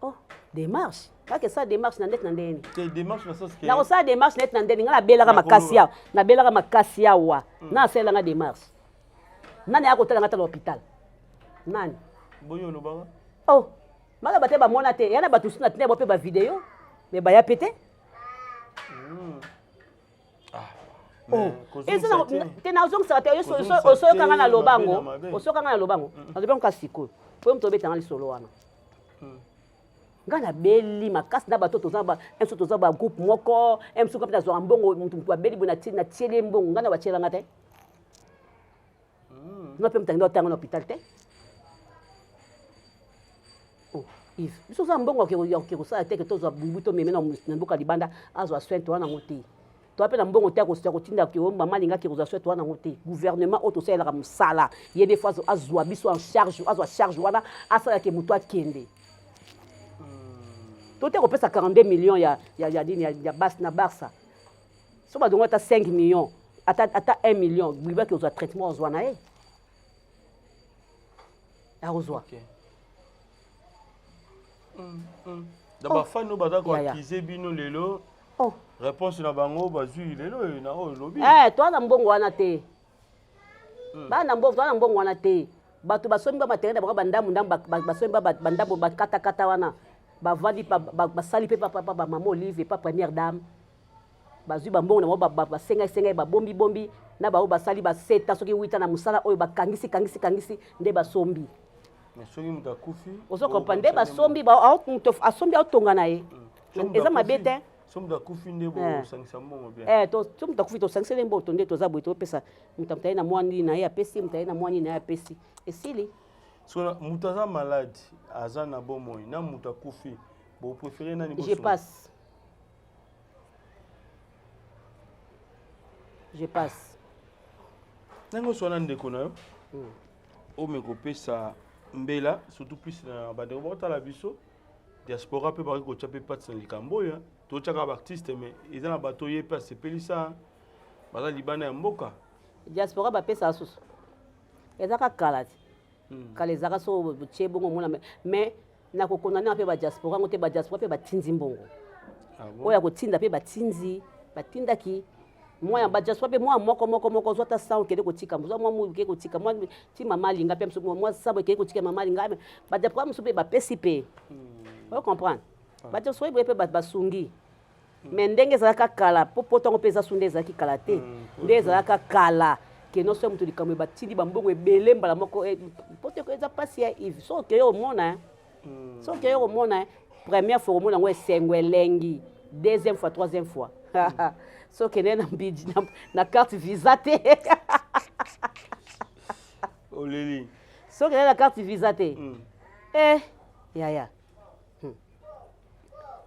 Oh, démarche kaka esala démarche na ndeti na ndeni? Nakosala démarche neti na ndeni? Ngai nabelaka makasi awa, nabelaka makasi awa, na asalelanga démarche nani? Aya kotala nga ta na hôpital nani? Oh, baloba te, bamona te, ya na bato mosusu na tina bo mpe bavideo, me baya mpe te. Te, nazongisaka te. Osoyokanga na lobango, osokanga na lobango, nalobi yango kaka sikoyo po yo moto obetanga lisolo wana. Nga nabeli makasi na bato toza mso, toza bagroupe moko mso mpe nazwaka mbongo. Motu abeli boye, natieli ye mbongo, ngai na batielanga te, nga mpe moto akenda otanga na hôpital te. Oh, Yves, biso oza mbongo ya kosala te ke tozwa buibu, tomeme na mboka libanda azwa soin, toza nango te. Toa mpe na mbongo te ya kotinda ke mama alingaki kozwa soin, toza nango te. Gouvernement oyo tosalelaka mosala, ye nde fo azwa biso en charge, azwa charge wana, asalaka moto akende to te kopesa 42 millions ya nini ya bas na Barça. So badongo ata 5 millions, ata 1 million, buibu ozwa traitement, ozwa na ye, akozwa. Na bafani oyo baza koaccuser bino lelo, réponse na bango bazwi lelo na oyo elobi. Toa na mbongo wana te, bana mbongo, toa na mbongo wana te. Bato basombi ba matériel na bango, bandambu ndambu, basombi bandambu, bakatakata wana, bavandi, basali mpe papa, bamama Olive pa première dame, bazwi bambongo na bango, basengai sengai, babombi bombi na bango, basali baseta soki 8 na mosala oyo bakangisi kangisi kangisi nde basombi. Soki moto akufi? Ozo comprendre, nde basombi, moto asombi, aotonga na ye, eza mabe te. So moto akufi nde bosangisa mbongo bien. Eh, to so moto akufi tosangiseli mbongo to nde toza boye topesa moto moto aye na mwa nini na ye apesi moto aye na mwa nini na ye apesi esili. So moto aza malade aza na bomoi na moto akufi bopréféré nani? Je passe. Je passe. Ndenge oswana ndeko na yo ome kopesa mbela surtout plus na bandeko bakotala biso diaspora mpe bakoki kotya mpe pati na likambo oyo totyaka baartiste mais eza na bato ye mpe asepelisa baza libanda ya mboka. Diaspora bapesaka susu ezaka kala ti kala ezalaka so botie bongo omona mais nakokondane mpe badiaspora yango te badiaspora mpe batindi mbongo oyo ya kotinda mpe batindi batindaki mwa ya badiaspora mpe mwa moko moko moko ozwa ata 100 okende kotika ozwa mwa moyi okende kotika mwa ti mama alinga mpe mosusu mwa sabo ekende kotika mama alinga badiaspora mosusu mpe bapesi mpe oyo comprendre badiaspora eboye mpe basungi mais ndenge ezalaka kala po poto yango mpe eza su nde ezalaki kala te nde ezalaka kala keno so moto likambo batindi bambongo ebele mbala moko poto eza mpasi ya Yves so okeye omona so okeye komona première fois komona yango esengo elengi deuxième fois troisième fois so okende na mbidi na carte visa te. Oleli. So okende na carte visa te eh yaya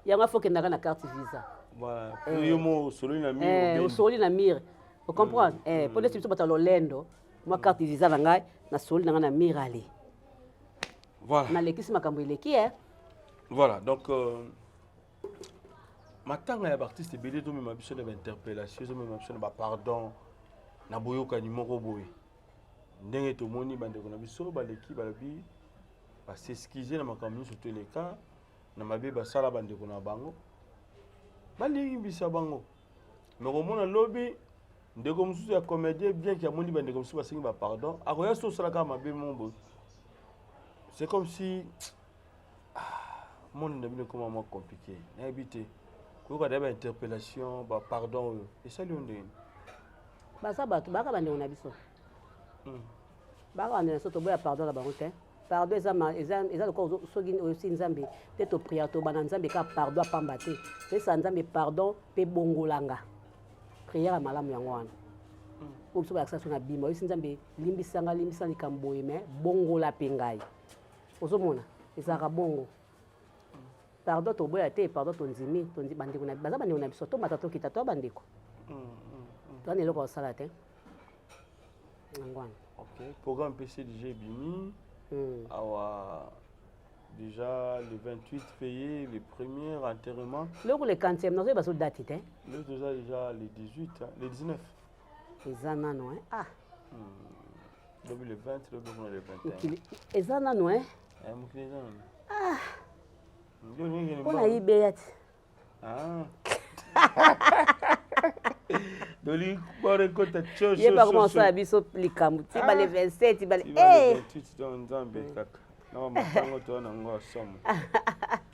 yango afo okendaka na carte visa. Yo mo osololi na mire. Osololi na mire ocomprendre mpo neti biso bato ya lolendo mwa carte visa na ngai nasoli na ngai na mire ale. Voilà. Nalekisi makambo eleki e. Voilà, donc matanga ya baartiste ebele ezomema biso na bainterpellation ezomema biso na bapardon na boyokani moko boye ndenge tomoni bandeko na biso baleki balobi bas'excuse na makambo nyonso to eleka na mabe basala bandeko na bango balimbisa bango me komona lobi ndeko mosusu ya comédien bien ke amoni bandeko mosusu basengi bapardon akoya so osala kaka mabe mo boye. C'est comme si monde na bino ekoma mwa compliqué nayebi te koyoka da bainterpellation bapardon oyo esali yo ndenge. Baza bato baka bandeko na biso baka bandeko na biso toboya pardon na bango te. Pardon eza lokola soki oyosi Nzambe te toprière tobanda Nzambe kaka pardon apamba te toyesaka Nzambe pardon mpe bongolanga prière ya malamu yango wana oyo biso balakisa so na bima oyesi Nzambe limbisanga limbisa likambo boye mais bongola mpe ngai ozomona ezalaka bongo. Pardon toboya te pardon tondimi bandeko na baza bandeko na biso tomata tokita to bandeko towana eloko kosala te yango wana. Ok, programme PCDG ebimi awa déjà le 28 payé le premier enterrement. Loko le 40e nazoyeba so date te. Le toza déjà le 18 hein, le 19. Eza nano hein? Ah. Lobi le 20 lobi kuna le 21. Mokili eza nano hein? Eh, mokili eza nano. Ah. Ndio ndenge mpo nayibeya ti. Ah. Doli bore ekota. Ye bakoma kosala biso likambo ti bale 27 bale. Eh! 28 donc Nzambe kaka na bamatango toya nango ya somo.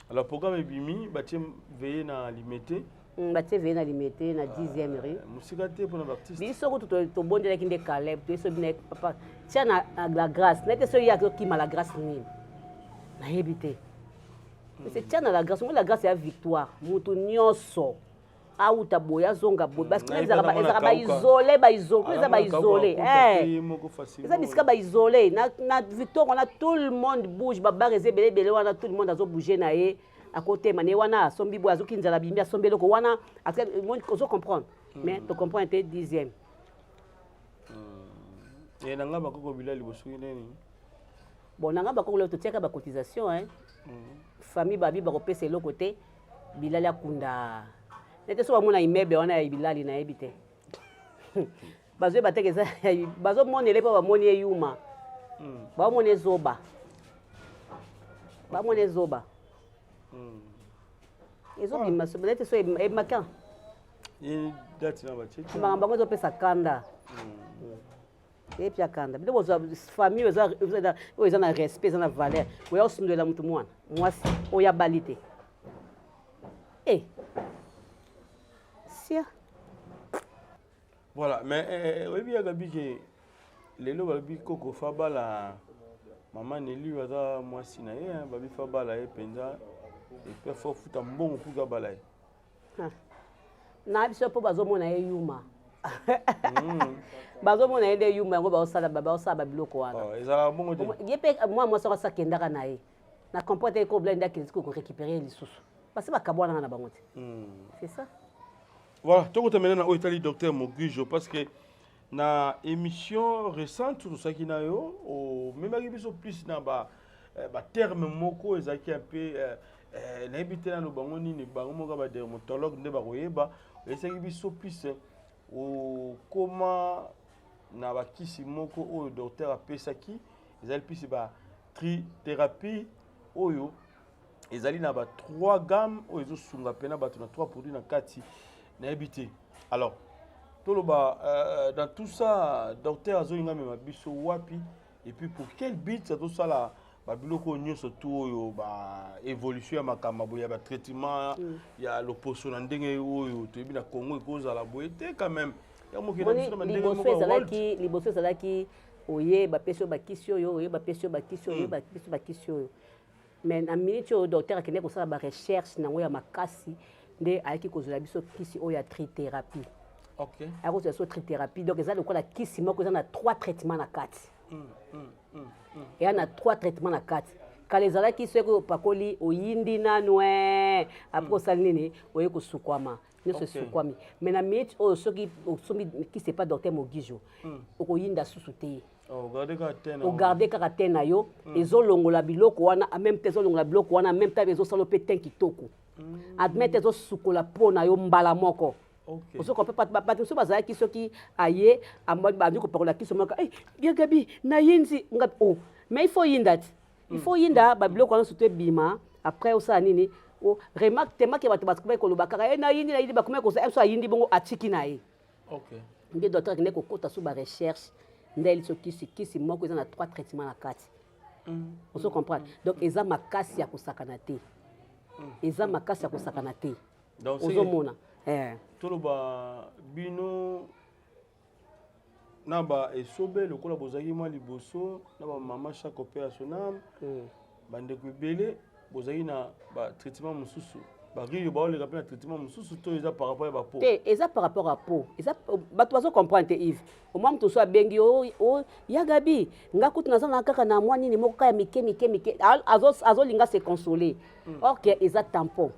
Alors programme ebimi batie veille na Limete. Batie veille na Limete na 10e rue. Mosika te mpona baartiste. Biso kutu tobondelaki nde Caleb toyeso bino papa tia na la grâce naye te soki ye azokima la grâce nini nayebi te. C'est tia na la grâce ngo la grâce ya victoire moto nyonso auta boye azonga boye parce que ezalaka baisole baisole eza baisole eza bisika baisole na victoire wana tout le monde bouge babar eza ebele ebele wana tout le monde azobouge na ye akotema ne wana asombi boye azoki nzala bimbi asombi eloko wana ozo comprendre mais tocomprendre te 10e. Na nga bakoko bila liboso nini? Bon na nga bakoko lelo totiaka bacotisation hein. Famille babi bakopesa eloko te Bilali akunda nete so bamona immeuble wana ya Bilali nayebi te bazoyeba teke eza bazomonele mpo bamoni ye yuma bamoni ezoba bamoni ezoba ezobima nete so emaka makambo bango ezopesa kanda epia kanda bino bozwa famille oyo eza na respect eza na valeur oya osundela motu mwana mwasi oyo abali te e sia. Voilà, mais oyebi yaka bike lelo balobi koko fa bala mama Neli aza mwasi na ye babi fa bala ye mpenza epe fo futa mbongo puka bala ye. Na biso mpo bazomona ye yuma. Bazomona ye nde yuma, yango baosala babiloko wana. Oh, ezalaka bongo te. Ye mpe mwa mwasi oko asakendaka na ye na comprendre te, kobla nde akende korécupérer ye lisusu, basi bakabwanaka na bango te. C'est ça. Voilà, tokota maintenant na oyo etali docteur Mogijo, parce que na émission récente tosalaki na yo, omemaki biso plus na ba baterme moko ezalaki un peu nayebi te nano bango nini, bango moko badermatologue nde bakoyeba. Oyesaki biso plus okoma na bakisi moko oyo docteur apesaki, ezali plus ba trithérapie oyo ezali na ba trois gamme oyo ezosunga mpena bato na trois produits na kati, nayebi te. Alors toloba dans tout ça, docteur azolinga mema biso wapi et puis pour quel but azosala babiloko oyo nyonso tu, oyo baévolution ya makambo boye ya batraitement ya loposo na ndenge oyo toyebi na Congo ekozala boye te quand même ya mokili na biso na bandenge Liboso moko ya world? Ezalaki, liboso ezalaki oye, bapesi oyo bakisi oyo, oye, bapesi oyo bakisi oyo, bapesi bakisi oyo. Mais na minute oyo docteur akende kosala barecherche nango ya makasi, nde ayaki kozwela biso kisi oyo ya trithérapie. Ayaki kozwela biso trithérapie, donc eza lokola kisi moko eza na trois traitements na kati. Eya na trois traitements na kati. Kala ezalaki soki opakoli, oyindi nanu après osali nini, oye kosukwama nyonso, esukwami. Mais na minute oyo, soki osombi kisi epa docteur Mogijo, okoyinda susu te. Oh, garde kaka te na Ogarde kaka te na yo, ezolongola biloko wana en même temps, ezolongola biloko wana en même temps, ezosala mpe teint kitoko en même temps, ezosukola mpo na yo mbala moko. Ozokompe bato mosusu bazalaki, soki aye bandi kopakola kisi moko, ya Gabi, nayindi nga o, mais il faut yinda ti, il faut yinda babiloko wana surtout ebima. Après osala nini? Remarque temaki bato bakomaki koloba kaka e nayindi, nayindi, bakomaki kozala so ayindi bongo atiki na ye. Nde docteur akende kokota so barecherche, nde ayeli so kisi, kisi moko eza na trois traitement na kati. Ozo comprendre? Donc eza makasi ya kosakana te, eza makasi ya kosakana te. Donc, Ozomona. Toloba bino na ba esobe lokola bozalaki mwa liboso na bamama Chako mpe ya sonam, bandeko ebele bozalaki na batraitement mosusu, bario baoleka mpe na traitement mosusu, to eza par rapport ya bapeau? Te, eza par rapport à peau. Eza bato bazo comprendre te, Yves. Omwa moto mosusu abengi yo: o ya Gabi, nga kutu naza na kaka na mwa nini moko kaka ya mike mike mike. Azolinga se consoler, or que eza tampon.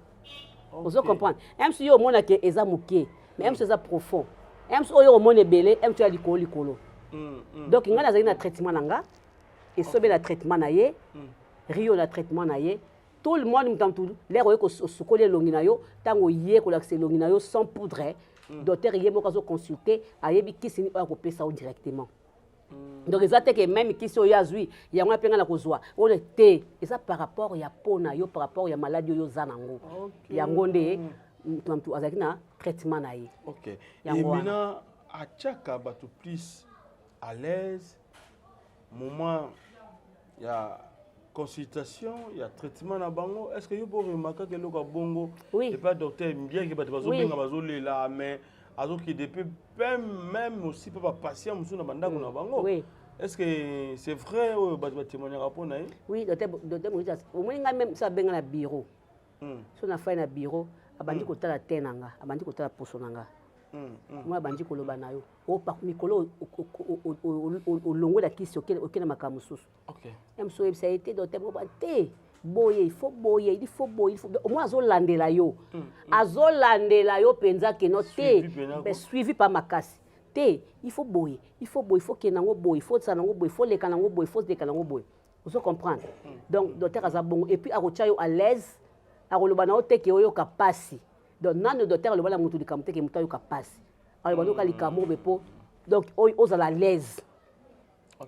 Ozo comprendre? Msu yo omona ke eza moke, mais msu eza profond, msu oyo omona ebele, msu ya likolo likolo. Donc ngai nazalaki na traitement na nga, esobe na traitement na ye, rio na traitement na ye, tout le monde. Moto mutu lere oye osukoli elongi na yo, ntango oye kolakisa elongi na yo sans poudre, docteur ye moko azoconsulte, ayebi kisi nini oyo akopesa yo directement. Donc eza te ke même kisi oyo azwi yango apenga na kozwa oyo te, eza par rapport ya peau na yo, par rapport ya maladie oyo oza nango. Yango nde moto na motu azalaki na traitement na ye. Yango wana. Emina atiaka bato plus à l'aise moment ya consultation ya traitement na bango. Est ce que yo boremarkaka eloko ya bongo? Oui. Epa docteur, bien que bato bazobenga, bazolela, mais azokende mpe même aussi mpe bapatient mosusu na bandako na bango. Est ce que c'est vrai oyo bato batémoignaka mpo na ye? Oui, docteur Moïse, omoni ngai même so abenga na bureau, so nafai na bureau, abandi kotala te na nga, abandi kotala poso na nga, mwa abandi koloba na yo: mikolo olongola kisi, oke na makambo mosusu. Ya mosusu oyebisa ye te, docteur moko te boye, il faut boye, il faut boye, il faut omoi. Azolandela yo, azolandela yo mpenza keno te. Suivi mpenza, quoi. Suivi pa makasi te. Il faut boye, il faut boye, il faut kende yango boye, il faut osala yango boye, il faut leka nango boye, il faut leka nango boye. Ozo comprendre? Donc docteur aza bongo, et puis akotia yo à l'aise, akoloba na yo te ke oyoka pasi. Donc nano docteur aloba na motu likambo te ke motu ayoka pasi, aloba noka likambo oyo mpo donc oyo ozala à l'aise.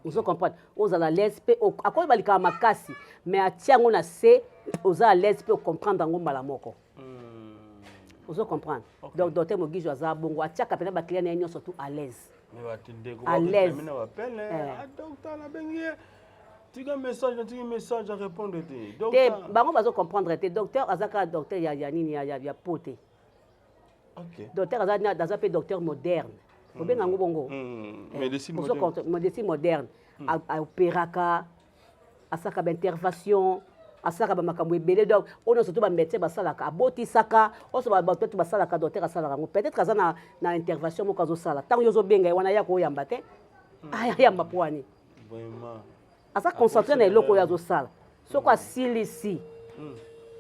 Ozo comprendre? Ozala à l'aise mpe akoyeba likambo makasi, mais atia yango na se, oza à l'aise mpe ocomprendre yango mbala moko. Ozo comprendre? Donc docteur Mogijo aza bongo, atiaka mpena baclient na ye nyonso tout à l'aise. Mais bato ndeko À l'aise. na bapele. Docteur, nabengi ye, tika message, natiki message, arépondre te. Te. Docteur Bango bazo comprendre te. Docteur aza kaka docteur ya nini, ya peau te. Docteur aza mpe docteur moderne, obenga yango bongo. Médecine Ozo moderne. Médecine moderne. Aopéraka, asalaka baintervention. Asalaka bamakambo ebele, donc oyo nyonso to bamédecin basalaka, abotisaka, oyo bato to basalaka, docteur asalaka yango. Peut-être aza na intervention moko azosala. Ntango yo ozobenga ye wana, ya koyamba te, ayamba po wani aza concentré na eloko oyo azosala. Soki asilisi,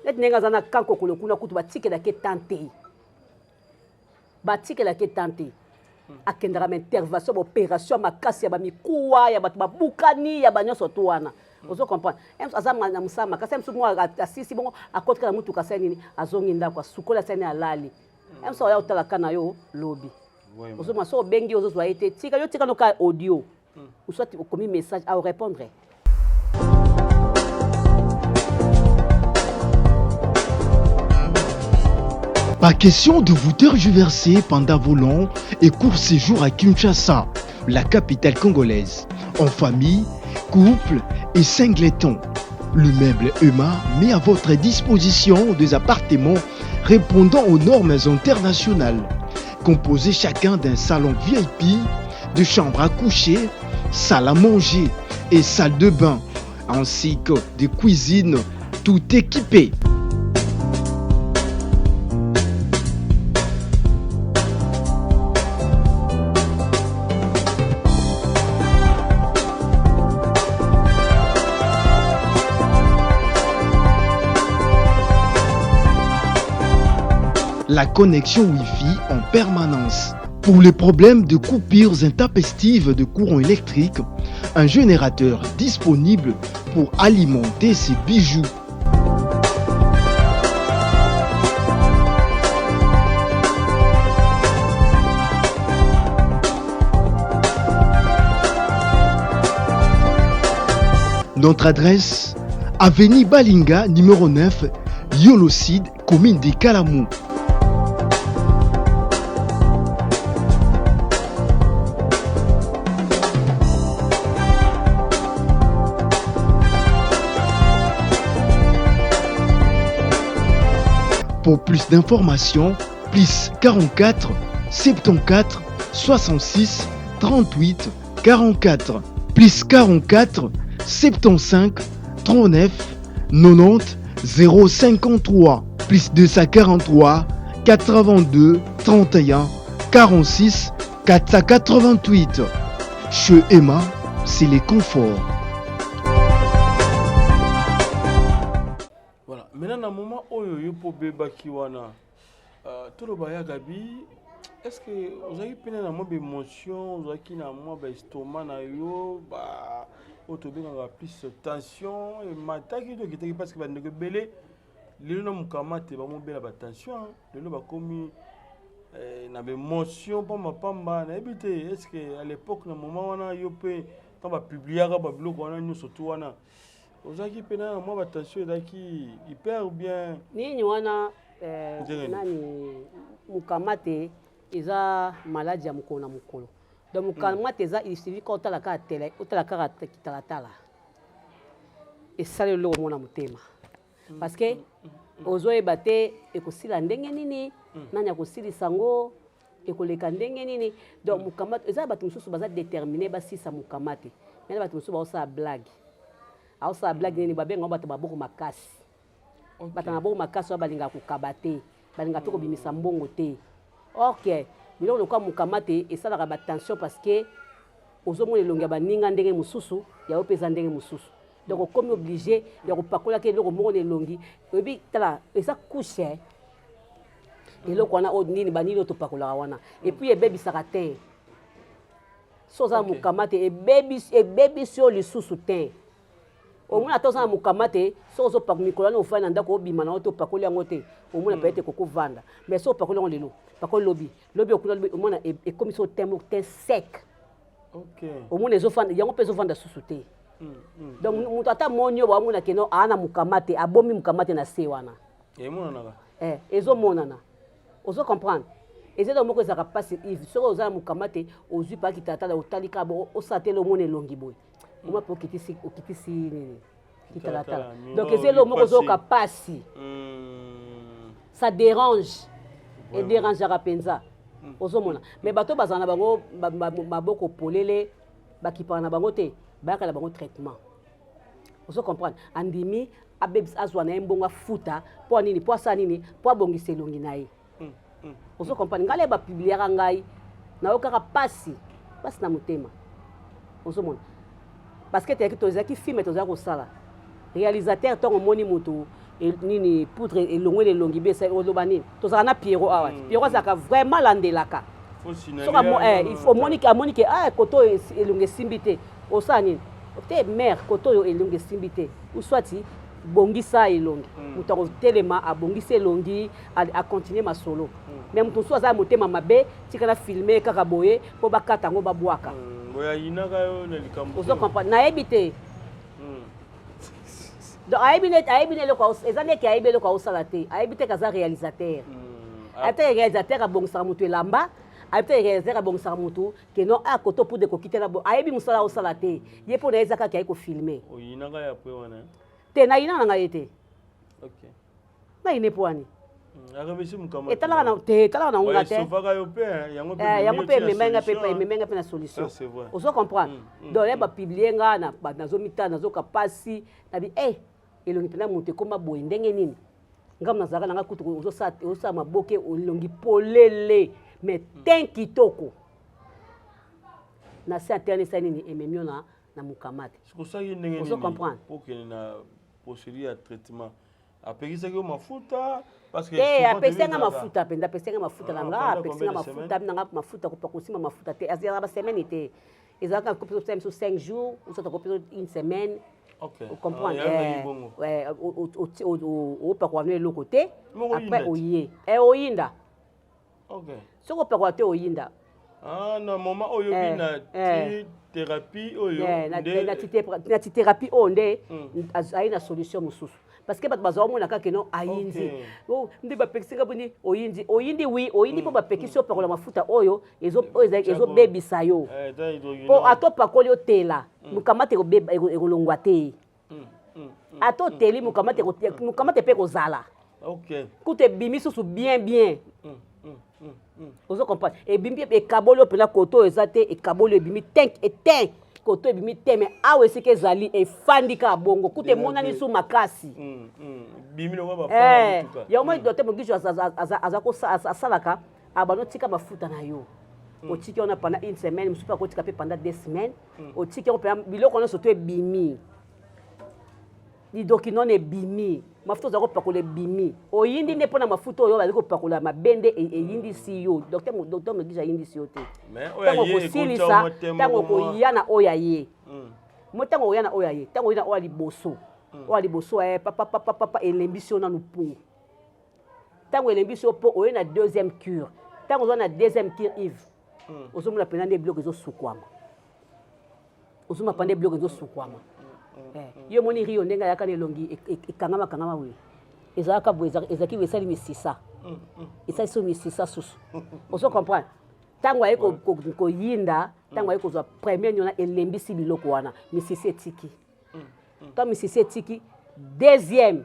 neti ndenge aza na kankokolo kuna, kutu batikelaki etan te, batikelaki etan te. Akendaka ma intervention, baopération ya makasi, ya bamikuwa, ya bato babukani, ya banyonso to wana. Ozo comprendre, aza na mosala makasi. Mosusu moko asisi bongo, akotika na mutuka, asali nini, azongi ndako, asukoli, asali nini, alali. Mosusu oya otalaka na yo lobi. Ozomona, so obengi, ozozwa ye te, tika yo, tika noka audio ou soit okomi message, aorépondre. Pas question de vous tergiverser pendant vos longs et courts séjours à Kinshasa, la capitale congolaise, en famille, couple et singleton. Le meuble EMA met à votre disposition des appartements répondant aux normes internationales, composés chacun d'un salon VIP, de chambres à coucher, salle à manger et salle de bain, ainsi que des cuisines tout équipées. La connexion Wi-Fi en permanence. Pour les problèmes de coupures intempestives de courant électrique, un générateur disponible pour alimenter ces bijoux. Notre adresse, Avenue Balinga, numéro 9, Yolocide, commune de Kalamou. Pour plus d'informations, plus 44 74 66 38 44 plus 44 75 39 90 053 plus 243 82 31 46 488. Chez Emma, c'est les conforts. Voilà. Maintenant, na moment oyo yo po bebaki wana, toloba ya Gabi, est-ce que ozalaki pene na mwa baémotion, ozalaki na mwa baestomac na yo, ba oyo tobengaka plus tension emataki to ekitaki? Parce que bandeko ebele lelo na mokama te bamobela batension, lelo bakomi na baémotion pambapamba. Nayebi te, est ce que à l'époque, na moment wana, yo mpe ntango bapubliaka babiloko wana nyonso tu wana, ozalaki mpena na mwa batension ezalaki hyper ou bien? Nini wana, nani, mokama te, eza maladi ya mokolo na mokolo. Donc mokama te, eza, il suffit ka otala kaka tele, otala kaka kitalatala, esali eloko mona motema, parce que ozoyeba te ekosila ndenge nini, nani akosilisa yango, ekoleka ndenge nini. Donc mokama eza, bato mosusu baza déterminé basisa mokama te. Mena bato mosusu baosala blague, aosala blague nini, babenga bato maboko makasi. Bato na maboko makasi oyo balingaka kokaba te, balingaka mpe kobimisa mbongo te. Or que biloko lokola mokama te esalaka batension, parce que ozomona elongi ya baninga ndenge mosusu, yayo mpe eza ndenge mosusu. Donc okomi obligé ya kopakolaka eloko moko na elongi. Oyebi, tala, eza couche, eloko wana oyo nini, banini oyo topakolaka wana, et puis ebebisaka te. So oza na mokama te, ebebisi yo lisusu te. Omona, ata oza na mokama te, soki ozopakola mikolo wana, ofandi na ndako, obima na yo te, opakoli yango te, omona peut-être ekokovanda. Mais soki opakoli yango lelo, pakoli lobi, lobi okuna lobi, omona ekomi so teint moko, teint sec. Omona ezofanda yango mpe ezovanda susu te. Donc moto ata moni oyo bamona keno aa na mokama te, abomi mokama te na se wana. Emonanaka. Ezomonana, ozo comprendre. Eza eloko moko ezalaka mpasi, Yves. Soki oza na mokama te, ozwi paki talatala, otali kaka bo, osala te, omona elongi boye, oma mpe okitisi, okitisi nini, kitalatala. Donc eza eloko moko ozoyoka mpasi, ça dérange, edérangeaka mpenza. Ozomona, mais bato bazala na bango maboko polele, bakipaka na bango te, bayaka na bango traitement. Ozo comprendre, andimi. Abebisa, azwa na ye mbongo, afuta mpo nini, mpo asala nini, mpo abongisa elongi na ye. Ozo comprendre ngai? Le bapubliaka ngai, nayokaka pasi, pasi na motema. Ozomona, parce que teyaki, tozalaki film, tozalaki kosala réalisateur. Ntongo omoni moto nini, poudre elongweli elongi be, oloba nini? Tozalaka na Pierrot awa. Pierrot azalaka vraiment landelaka. Soki omoni, amoni ke ah, koto oyo elongi esimbi te, osala nini te? Mare, koto oyo elongi esimbi te, uswati bongisa elongi. Moto akotelema, abongisi elongi, acontinue masolo. Mais moto mosusu aza ya motema mabe, tika na filme kaka boye mpo bakata yango, babwaka. Ozo comprendre? Nayebi te. Donc ayebi neti, ayebi ne eloko eza neti ayebi eloko aosala te. Ayebi te kaza réalisateur, ayebi te réalisateur abongisaka moto elamba, ayebi te réalisateur abongisaka motu ke non, a koto poudre ekokitela bo. Ayebi mosala aosala te. Ye mpo na ye eza kaka aye kofilme. Te, nayina na ngai ye te. Nayine mpo wani etalaka na te, etalaka na ngonga te. Yango mpe ememenga mpe, ememenga mpe na solution. Ozo comprendre? Donc ye bapublie nga, nazomitala, nazoka pasi nabi e elongi mpenza moto ekóma boye ndenge nini? Ngambo nazalaka nanga kutu ozosala maboke, elongi polele, mais ten kitoko na se anterne esali nini? Ememi yo na mokamate. Ozo comprendre? Okende na procédure ya traitement, apekisaki yo mafuta? Te, apekisi nga mafuta mpenza, apekisi nga mafuta na nga, apekisi nga mafuta na nga, mafuta kosimba mafuta te. Azalaka basemaine te, ezalaka kopesa biso 5 jours, osata kopesa une semaine. Comprendre, opakola no eloko te. Après oye, oyinda. Soki opakola te, oyinda. Na moment oyo na thérapie oyo? Na thérapie oyo nde aye na solution mosusu, parce que bato bazwa omona kaka no ayindi nde bapekisi nga boni. Oyindi, oyindi, oui, oyindi mpo bapekisi opakola mafuta oyo ezobebisa yo, mpo ata opakoli, otela mokamate ekolongwa te. Ata oteli mokamate, mokamate mpe ekozala. Kutu ebimi susu bien bien. Ozo comprendre? Ebimi, ekaboli oyo mpena koto oyo eza te, ekaboli, ebimi tenk etin koto ebimi te, mais awa esika ezali efandi kaka bongo, kutu emonani su makasi. Yango moi, docteur Mogijo asalaka abano, tika mafuta na yo, otiki wana pendant une semaine, mosusu mpe akotika mpe pendant 2 semaines. Otiki yango mpena, biloko nyonso to ebimi, hydroquinone ebimi, mafuta oza kopakola ebimi, oyindi nde mpona mafuta oyo bazali kopakola mabe nde eyindisi yo. Docteur Mogijo ayindisi yo te. Ntango okosilisa, ntango okoya na oyo aye mo, ntango okoya na oyo aye, ntango oya na oyo ya liboso, oyo ya liboso aye papapapapa, elembisi yo nanu po ntango elembisi yo mpo oye na deuxième cure. Ntango oza na deuxième cure, Yves, ozomona mpenza nde biloko ezosukwama, ozomona mpenza nde biloko ezosukwama. Yo omoni Rio ndenge ayaka na elongi ekangama kangama boye, ezalaka boye, ezalaki boye, esali misisa, esali so misisa susu. Ozo comprendre? Ntango aye koyinda, ntango aye kozwa premier nyona, elembisi biloko wana, misisi etiki. Ntango misisi etiki, deuxième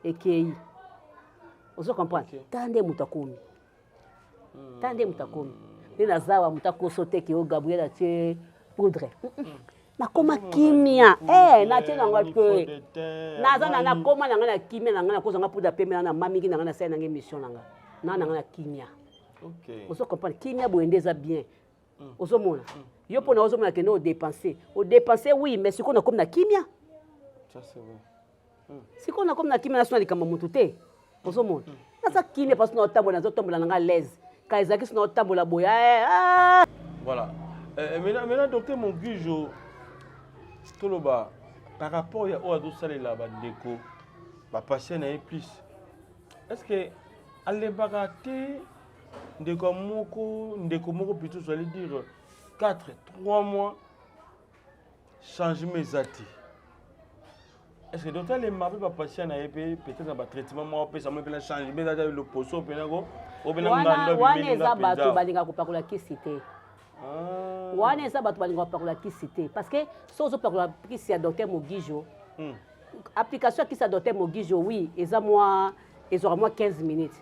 ekei. Ozo comprendre? Ta nde moto akomi, ta nde moto akomi nde naza wa moto akoso te ke o Gabriel atie poudre. Nakoma kimia, natie nango te, naza na nakoma na ngai na kimia na ngai, nakozanga poudre pembe na mamingi na ngai, nasali nanga émission na ngai na nanga na kimia. Ozo comprendre? Kimia boye nde eza bien. Ozomona yo mpona ozomona kende odepense, odepense, oui, mais sikoyo nakomi na kimia, sikoyo nakomi na kimia, naso na likambo motu te. Ozomona, naza kimia parce naotambola, nazotambola na nga l'aise ka ezalaki so naotambola boye. Voilà. Maintenant, docteur Mogijo, toloba par rapport ya oyo azosalela bandeko bapatient na ye plus, est ce que alembaka te? Ndeko moko, ndeko moko plutôt, j'allais dire 4 3 mois, changement eza te. Est ce que docteur alemba mpe bapatient na ye mpe peut-être na batraitement moko apesa mo mpe na changement eza te, loposo mpena ko wana eza bato balingaka kopakola kisi te. Wana eza bato balingaka kopakola kisi te, parce que so ozopakola kisi ya docteur Mogijo, application ya kisi ya docteur Mogijo, oui, eza mwa ezwaka mwa 15 minutes.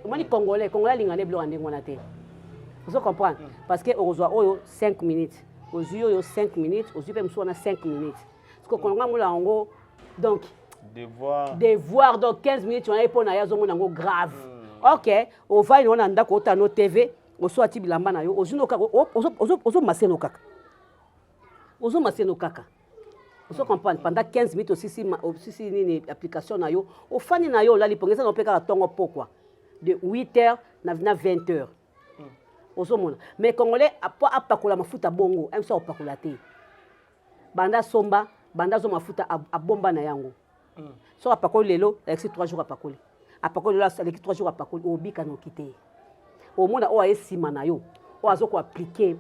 Omoni, Congolais, Congolais alingaka nde biloko ya ndenge wana te. Ozo comprendre? Parce que okozwa oyo 5 minutes, ozwi oyo 5 minutes, ozwi mpe mosusu wana 5 minutes. Parce que kolonga mola yango, donc Devoir. Devoir, donc 15 minutes wana ye mpo na ye azomona yango grave. Ok, ovandi nango na ndako, otala no TV, oso ati bilamba na yo, ozwi no kaka, ozomase no kaka, ozomase no kaka, ozo comprendre pendant 15 minutes, osisi osisi nini, application na yo, ofandi na yo, olali pongi. Eza na mpe kaka ntongo pokwa de 8 heures na 20 heures, ozomona. Mais Congolais, po apakola mafuta bongo, mso akopakola te. Banda asomba, banda azwa mafuta, abomba na yango. Soki apakoli lelo, alekisi 3 jours apakoli, apakoli lelo, aleki 3 jours apakoli. Obika noki te. Omona oyo aye nsima na yo, oyo aza koappliquer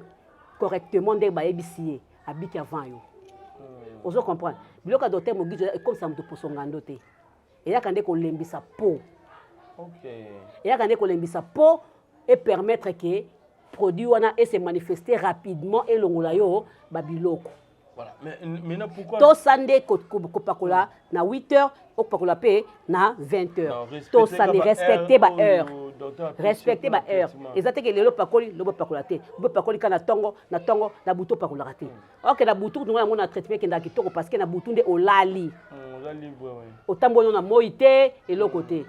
correctement ndenge bayebisi ye, abiki avant yo. Ozo comprendre? Biloko ya docteur Mogijo ekomisa moto poso ngando te, eyaka nde kolembisa po eyaka nde kolembisa po epermettre ke produit wana ese manifester rapidement, elongola yo babiloko. Voilà. Mais maintenant, pourquoi Tosa nde kopakola na 8 heures, okopakola mpe na 20 heures. Tosa nde, respecte ba heure, respecte ba heure. Eza te ke lelo pakoli, lobi opakola te, obi opakoli kaka na ntongo, na ntongo, na butu opakolaka te. Ok, na butu kutu yango na traitement ekendaka kitoko, parce que na butu nde olali. Oza libre, oui. Otamboli na moi te, eloko te.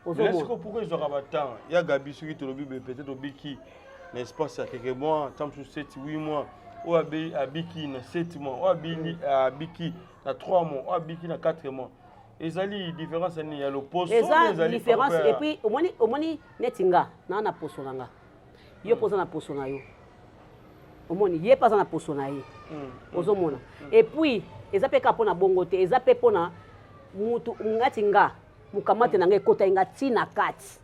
Mais sikoyo, pourquoi ezwaka batemps ya Gabi? Soki tolobi boye, peut-être obiki na espace ya quelques mois, ntango mosusu 7 8 mois, oyo abiki na 7 mois, oyo abiki na 3 mois, oyo abiki na 4 mois, ezali différence nini ya loposo? Eza différence. Et puis omoni neti nga naa na poso na nga, yo mpo oza na poso na yo, omoni ye mpe aza na poso na ye, ozomona. Et puis eza mpe kaka mpona bongo te, eza mpe mpona mutu. Ngati nga, mokamate na nga ekotaki nga ntina kati.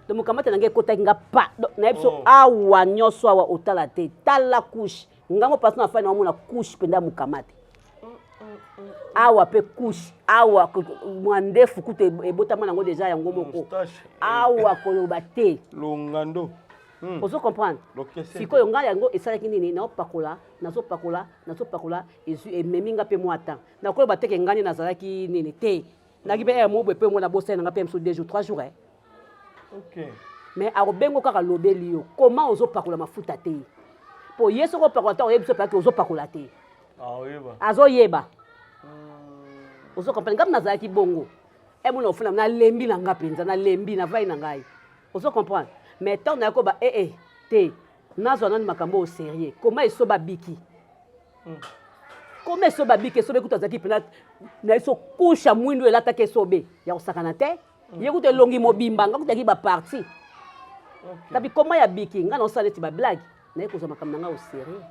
Donc mokamate na nga ekotaki nga pa nayebi so. Awa nyonso awa otala te, tala couche ngango mpasi na fai, naomona couche mpenza mokamate awa, mpe couche awa, mwa ndefu kutu ebotama nango deja yango moko awa, koloba te. Longando. Ozo comprendre? Sikoyo ngai yango esalaki nini? Naopakola, nazopakola, nazopakola, ezwi ememi nga mpe mwa temps. Nakoloba teke ngai nde nazalaki nini te, naki mpe ere moko boye mpe mona bosali na nga mpe mosusu 2 jours, 3 jours, eh. Mais akobengo kaka, lobeli yo comment ozopakola mafuta te, mpo ye soki opakola te, oyebi so mpaki ozopakola te. Azoyeba. Ozo comprendre? Ngai nazalaki bongo, emona ofuna, nalembi na nga mpenza, nalembi, navai na ngai. Ozo comprendre? Mais ntango naye koba ee te, nazwa nani makambo oyo sérieux. Koma esoba biki, koma esobe abiki, esobe kutu azalaki mpena na ye so kusha mwindu, elataki esobe ya kosakana te. Ye kutu elongi mobimba, nga kutu yaki baparti kabi koma ya biki. Nga naosala neti bablague, naye kozwa makambo na nga au sérieux,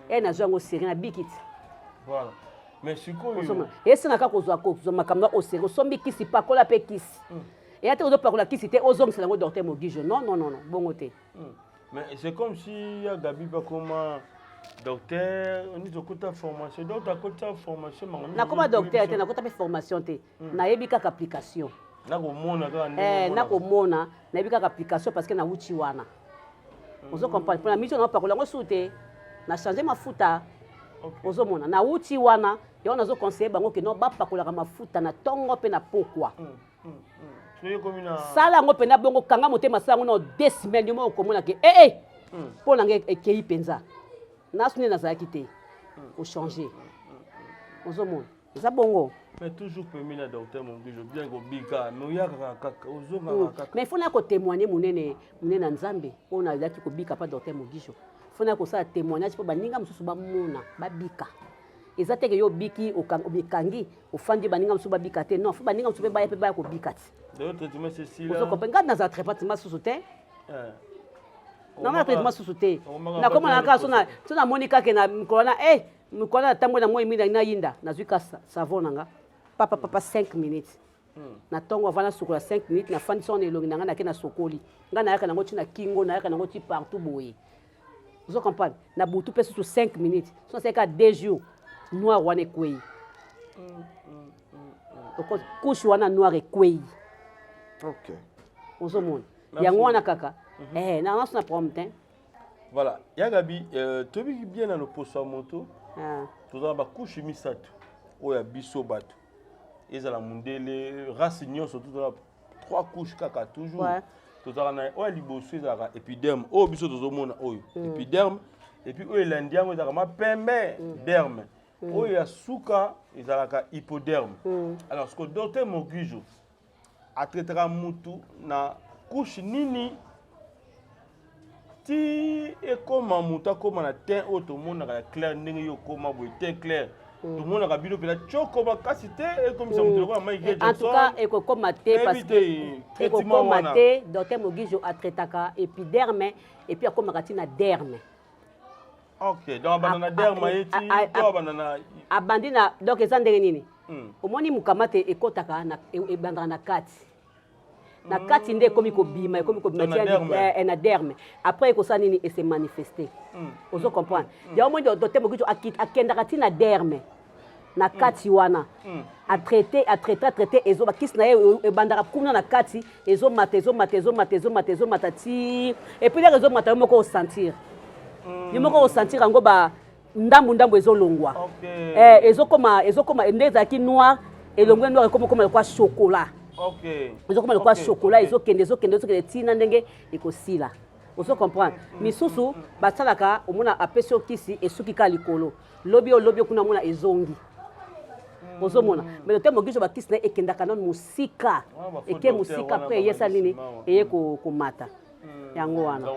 e nazwa yango sérieux, nabiki ti. Voilà. Mais sikoyo esengaka kozwa makambo na au sérieux. Osombi kisi, pakola mpe kisi. Eya te ozopakola kisi te, ozongisela yango docteur Mogijo. Non, non, non, non, bongo te. Mais c'est comme si ya Gabi bakoma docteur, oni tokota formation, donc akota formation. Nakoma docteur te, nakota mpe formation te. Nayebi kaka application. Nakomona kaka. Eh, nakomona, nayebi kaka application, parce que nawuti wana. Ozo comprendre? Mpona miso naopakola yango su te, na change mafuta. Ozomona, nawuti wana, yango nazo conseille bango ke no bapakolaka mafuta na ntongo mpe na pokwa. Sala yango mpenza bongo, kanga motema, sala yango na 2 semaines, yo moko okomona ke ee mpo na ngai ekei mpenza. Nasu nde nazalaki te, ochange, ozomona eza bongo. Mais toujours pemi na docteur Mongijo, bien kobika, mais oyakaka kaka, ozongaka kaka. Mais faut na kotémoigne monene monene na Nzambe oyo nazalaki kobika pa docteur Mogijo. Faut na kosala témoignage mpo baninga mosusu bamona, babika. Eza teke yo obiki, omikangi, ofandi, baninga mosusu babika te. Non, faut baninga mosusu mpe baya, mpe baya kobika ti. Ozokomprendre? Ngai nazala traitement susu te, nanga traitement susu te. Nakoma kaka so namoni kaka na mikolo wana, e mikolo wana natamboli na moi mingi, nayinda, nazwi ka savon na nga, papa papa, 5 minutes na ntongo avant nasukola, 5 minutes nafandi soko na elongi na ngai, nake nasokoli. Ngai nayaka nango ti na kingo, nayaka nango ti partout boye. Ozo comprendre? Na butu mpe susu 5 minutes. So nasalaki kaka 2 jours, noir wana ekwei, couche wana noir ekwei. Ozomona yango wana kaka, eh, na na problème te. Voilà, ya Gabi, toyebi bien na loposo ya moto toza na bacouche misato oyo ya biso bato, ezala mondele, race nyonso, tozala trois couches kaka toujours. Tozalaka na oyo ya liboso ezalaka épiderme, oyo biso tozomona oyo, épiderme. Et puis oyo elandi yango ezalaka mapembe, derme. Oyo ya suka ezalaka hypoderme. Alors ce que docteur Mogijo atraitaka mutu na couche nini ti ekoma moto akoma na teint oyo tomonaka ya clair, ndenge yo okoma boye, teint clair, tomonaka bino mpenza tioko makasi te, ekomisa moto lokola Michael En tout cas, ekokoma te, parce que ekokoma te. Docteur Mogijo atraitaka épiderme et puis akomaka ntina derme. Ok, donc abanda na derme ye ti to abanda na Abandi na, donc eza ndenge nini? Omoni mokama te, ekɔtaka, ebandaka na kati, na kati nde ekomi kobima, ekomi kobima na derme. Après ekosala nini? Ese manifeste. Ozo comprendre? Yango moni docteur Mogijo akendaka ti na derme, na kati wana atraite, atraite, atraite. Ezo bakisi na ye ebandaka kuna na kati, ezomata, ezomata, ezomata, ezomata, ezomata ti, et puis lere ezomata, yo moko osentir, yo moko osentir yango, ba ndambu ndambu ezolongwa. Ezokoma, ezokoma nde ezalaki noir, elongwe noir, ekoma lokwa chocolat, ezokoma lokwa chocolat, ezokende, ezokende, ezokende ntina ndenge ekosila. Ozo comprendre? Misusu basalaka, omona apesi yo kisi, esuki kaka likolo, lobi oyo, lobi kuna, omona ezongi. Ozomona? Mais docteur Mogijo, bakisi na ye ekendaka nano mosika, eke mosika, mpe eyesa nini, eye komata. Yango wana,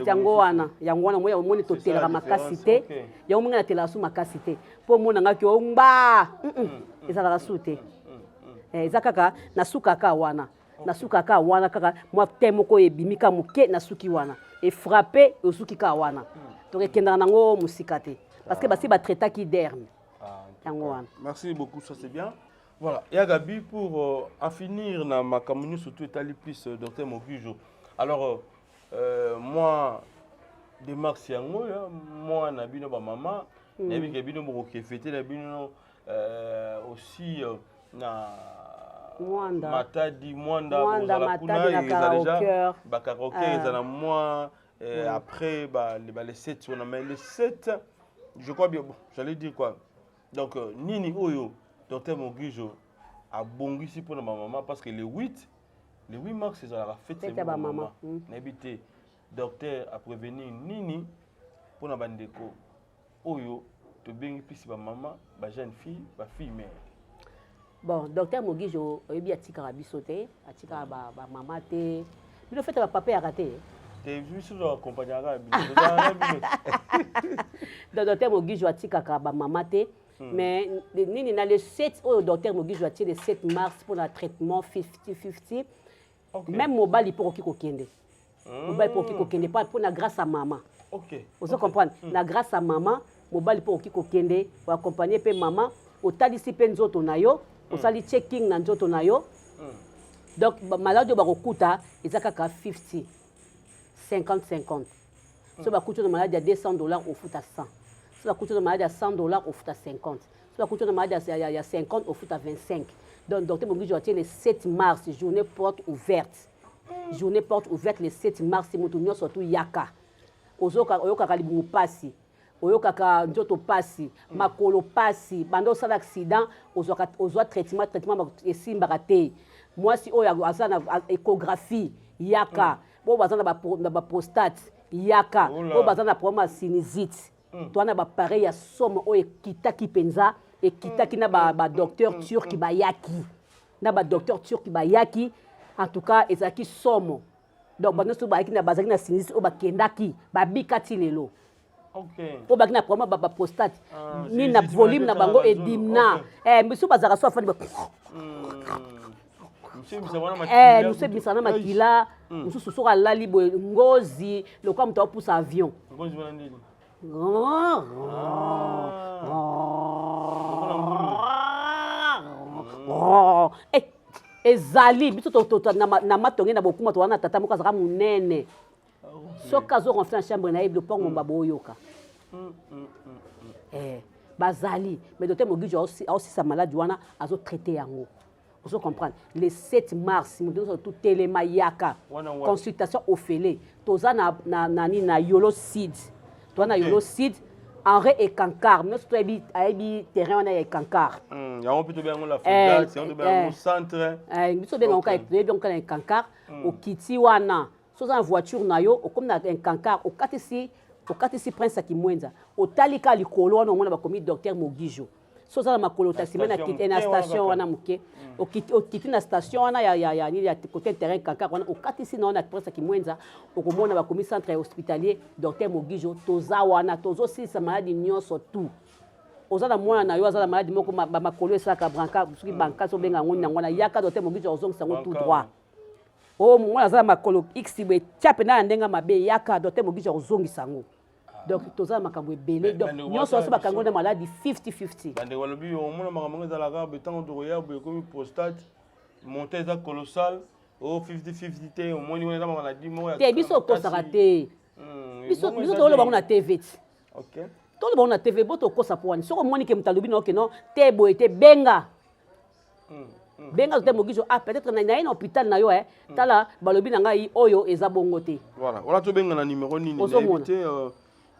yango wana, yango wana moya omoni totelaka makasi te. Yango mongi natelaka su makasi te, mpo omonangaki ongba ezalaka su te. Eza kaka nasukaka wana, nasukaka wana kaka mwa te moko ebimi ka moke, nasuki wana, efrappe, osuki kaka wana. Donc ekendaka nango mosika te, parce que basi batraitaki derme, yango wana. Merci beaucoup, ça c'est bien. Voilà, ya Gabi, pour en finir na makambo nyonso surtout etali plus docteur Mogijo. Alors moi démarche yango ya moi na bino bamama, nayebi ke bino bokoki fêter na bino aussi na Mwanda. Matadi, Mwanda. Mwanda, Matadi na karaoke. Bakaraoke eza na mois après ba les 7 wana, mais les 7, je crois bien, bon, j'allais dire quoi, donc nini oyo docteur Mogijo abongisi mpona bamama? Parce que le 8, le 8 mars ezalaka fête ya bamama. Nayebi te docteur aprévenir nini mpona bandeko oyo tobengi mpisi bamama, bajeune fille, bafille mère. Bon, docteur Mogijo, oyebi, atikaka biso te, atikaka bamama te. Bino fête bapapa yaka te. Te, biso toaccompagnaka bino. Donc docteur Mogijo atikaka bamama te. Mais nini, na le 7 oyo docteur Mogijo atie, le 7 mars, mpona traitement 50-50, même mobali mpo okoki kokende, mobali mpo okoki kokende mpona grâce à mama. Ozo comprendre? Na grâce à mama, mobali mpo okoki kokende, oaccompagne mpe mama, otalisi mpe nzoto na yo, osali checking na nzoto na yo. Donc maladi oyo bakokuta eza kaka 50 50 50. So bakuti na maladi ya 200 $, ofuta 100. So bakuti na maladi ya 100 $, ofuta 50. So bakuti na maladi ya 50, ofuta 25. Donc docteur Mogijo atie le 7 mars, journée porte ouverte, journée porte ouverte le 7 mars. Moto nyonso tu yaka. Oyokaka libumu pasi, oyokaka nzoto pasi, makolo pasi, banda osala accident, ozwa traitement, traitement esimbaka te, mwasi oyo aza na échographie, yaka. Oyo baza na baprostate, yaka. Oyo baza na problème ya sinusite, toza na bapareil ya somo oyo ekitaki mpenza, ekitaki na badocteur turc bayaki, na badocteur turc bayaki. En tout cas ezalaki somo. Donc bango nyonso bayaki na, bazalaki na sinusite, oyo bakendaki, babika ti lelo. Oyo baki na problème baprostate, nini, na volume na bango edimna. Misu bazalaka so afandi, mosu ebimisaka na makila. Mosusu soki alali boye, ngozi lokola moto aopusa avion. Ngozi wana nini? Ah. Eh, ezali biso na Matonge, na Bokuma, towana na tata moko azalaka monene. Soki azoronfle na chambre na ye, lopango momba boyoka. Eh, bazali. Mais docteur Mogijo aosisa maladi wana, azotraite yango. Ozo comprendre? Le 7 mars, moto nyonso tu telema, yaka. Consultation ofele. Toza na nini, na Yolo Sud. Toza na Yolo Sud, Henri Ekankar. Nyonso to ayebi terrain wana ya Ekankar. Yango mpe tobenga yango la Frégate, yango tobenga yango centre. Biso tobenga yango, toyebi yango kaka na Ekankar. Okiti wana, so oza na voiture na yo, okomi na Ekankar, okatisi. Okatisi Prince ya Kimwenza, otali kaka likolo wana, omona bakomi Docteur Mogijo. So oza na makolo taxi na kiti na station wana moke, okiti, okiti na station wana ya ya ya nini ya côté terrain Kankar wana, okatisi na wana Prince ya Kimwenza, okomona bakomi centre hospitalier Docteur Mogijo. Toza wana, tozosilisa maladi nyonso tout. Oza na mwana na yo aza na maladi moko, bamakolo esalaka branca, soki banka obenga yango nini, yango wana, yaka Docteur Mogijo akozongisa yango tout droit. Oyo mwana aza na makolo x boye, tia mpena na ndenge mabe, yaka Docteur Mogijo akozongisa yango. Donc toza na makambo ebele, donc nyonso waso bakangi na maladi 50-50. Bandeko balobi, omona makambo yango ezalaka boye, ntango tokoya boye, ekomi prostate, montant eza colossal, o 50-50 te. Omoni wana eza mamaladi moko te, biso okosaka te. Biso toloba bango na TV ti, toloba bango na TV bo tokosa po wani. Soki omoni ke moto alobi na oke non te, boye te, benga, benga Docteur Mogijo. Ah, peut-être na ye na hôpital na yo, eh, tala balobi na ngai oyo eza bongo te. Voilà, wala tobenga na numéro nini? Nayebi te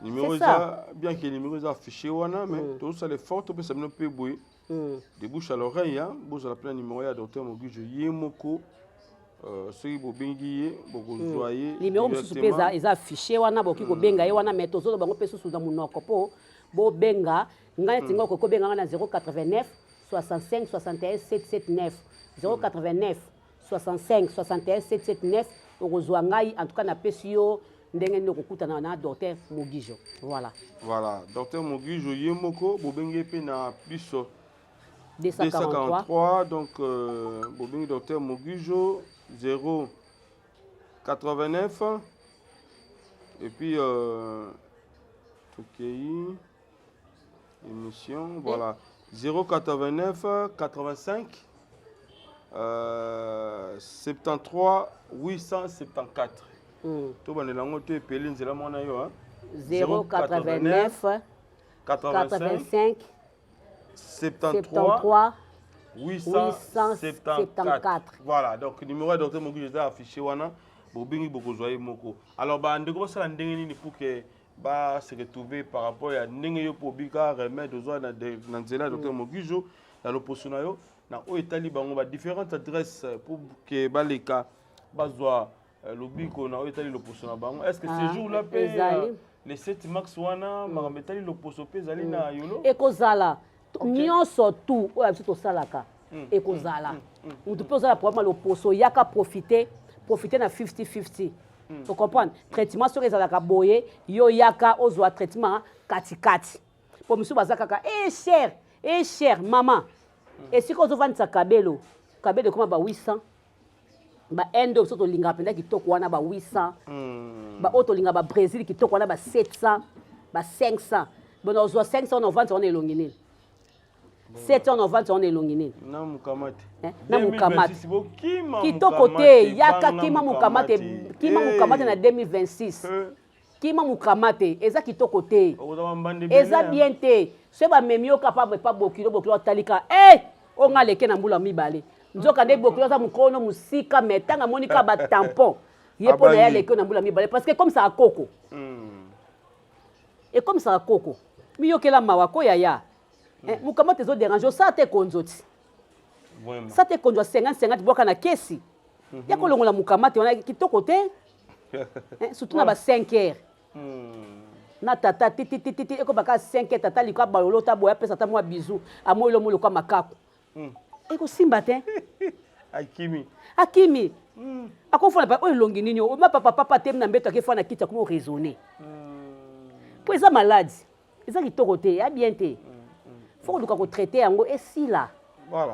numéro eza bien que numéro eza affiché wana, mais tozosala effort topesa bino mpe boye de bouche à l'oreille, bozala mpe na numéro ya Docteur Mogijo ye moko. Soki bobengi ye, bokozwa ye. Numéro mosusu mpe eza affiché wana, bokoki kobenga ye wana, mais tozoloba bango mpe susu na monoko mpo bobenga ngai. Neti ngai, okoki kobenga ngai na 089 65 61 779, 089 65 61 779, okozwa ngai. En tout cas, napesi yo ndenge nini okokutana na Docteur Mogijo, voilà. Voilà, Docteur Mogijo ye moko, bobengi ye mpe na plus 243, 243. Donc bobengi Docteur Mogijo 0 89 et puis tokei émission, voilà, 089 85 73 874. Tobandela yango to epeli nzela mwana yo. 089 85 85 73 73 874. Voilà, donc numéro ya Docteur Mogijo eza affiché wana, bobengi, bokozwa ye moko. Alors bandeko basala ndenge nini pour que ba se retrouver par rapport ya ndenge yo mpo obika, remède ozwa na nzela ya Docteur Mogijo na loposo na yo, na oyo etali bango ba différentes adresses pour que baleka bazwa lobiko na oyo etali loposo na bango? Est ce que ce jour là mpe, le 7 mars wana, makambo etali loposo mpe ezali na Yolo? Ekozala nyonso tu oyo biso tosalaka, ekozala. Motu mpe ozala problème ya loposo, yaka profite, profite na 50-50. Ocomprendre? Traitement soki ezalaka boye, yo yaka ozwa traitement katikati, po misusu baza kaka e cher, e cher. Mama, esika ozovandisa kabelo, kabelo ekoma ba 800. Bainde oyo biso tolingaka mpenza kitoko wana, ba 800. Baoyo tolingaka, babrésil kitoko wana, ba 700, ba 500. Bona ozwa 500 wana, ovandisa wana elongi nini? 700 wana, ovandisa wana elongi nini? Na mukamate. Na mukamate kitoko te. Yaka, kima mukamate, kima mukamate na 2026, kima mukamate, eza kitoko te, eza bien te. Soki bamemi yo kapa epa bokilo, bokilo atalika e oyo nga aleke na mbula mibale, nzoka nde bokilo aza mokolo mosika, mais ntango amoni kaka batampon ye mpo na ye, aleki yo na mbula mibale, parce que ekomisaka koko, ekomisaka koko. Miyokela mawa ko yaya. Mukamate ezoderange, osala te konzo ti sa te konzo ya 50 50, bwaka na kesi ya kolongola mukamate wana, kitoko te, surtout na ba 5 heures na tata titititi, ekobaka 5 heures, tata liko abalolo ta boye, apesa ata mwa bizu, amoyelo mo lokwa makaku, ekosimba te. Akimi. Akimi, akofona pa oyo elongi nini oma papa papa te na mbeto, akefana na kiti, akoma oraisonner mpo eza maladi, eza kitoko te, ya bien te. Faut koluka kotraite yango esila.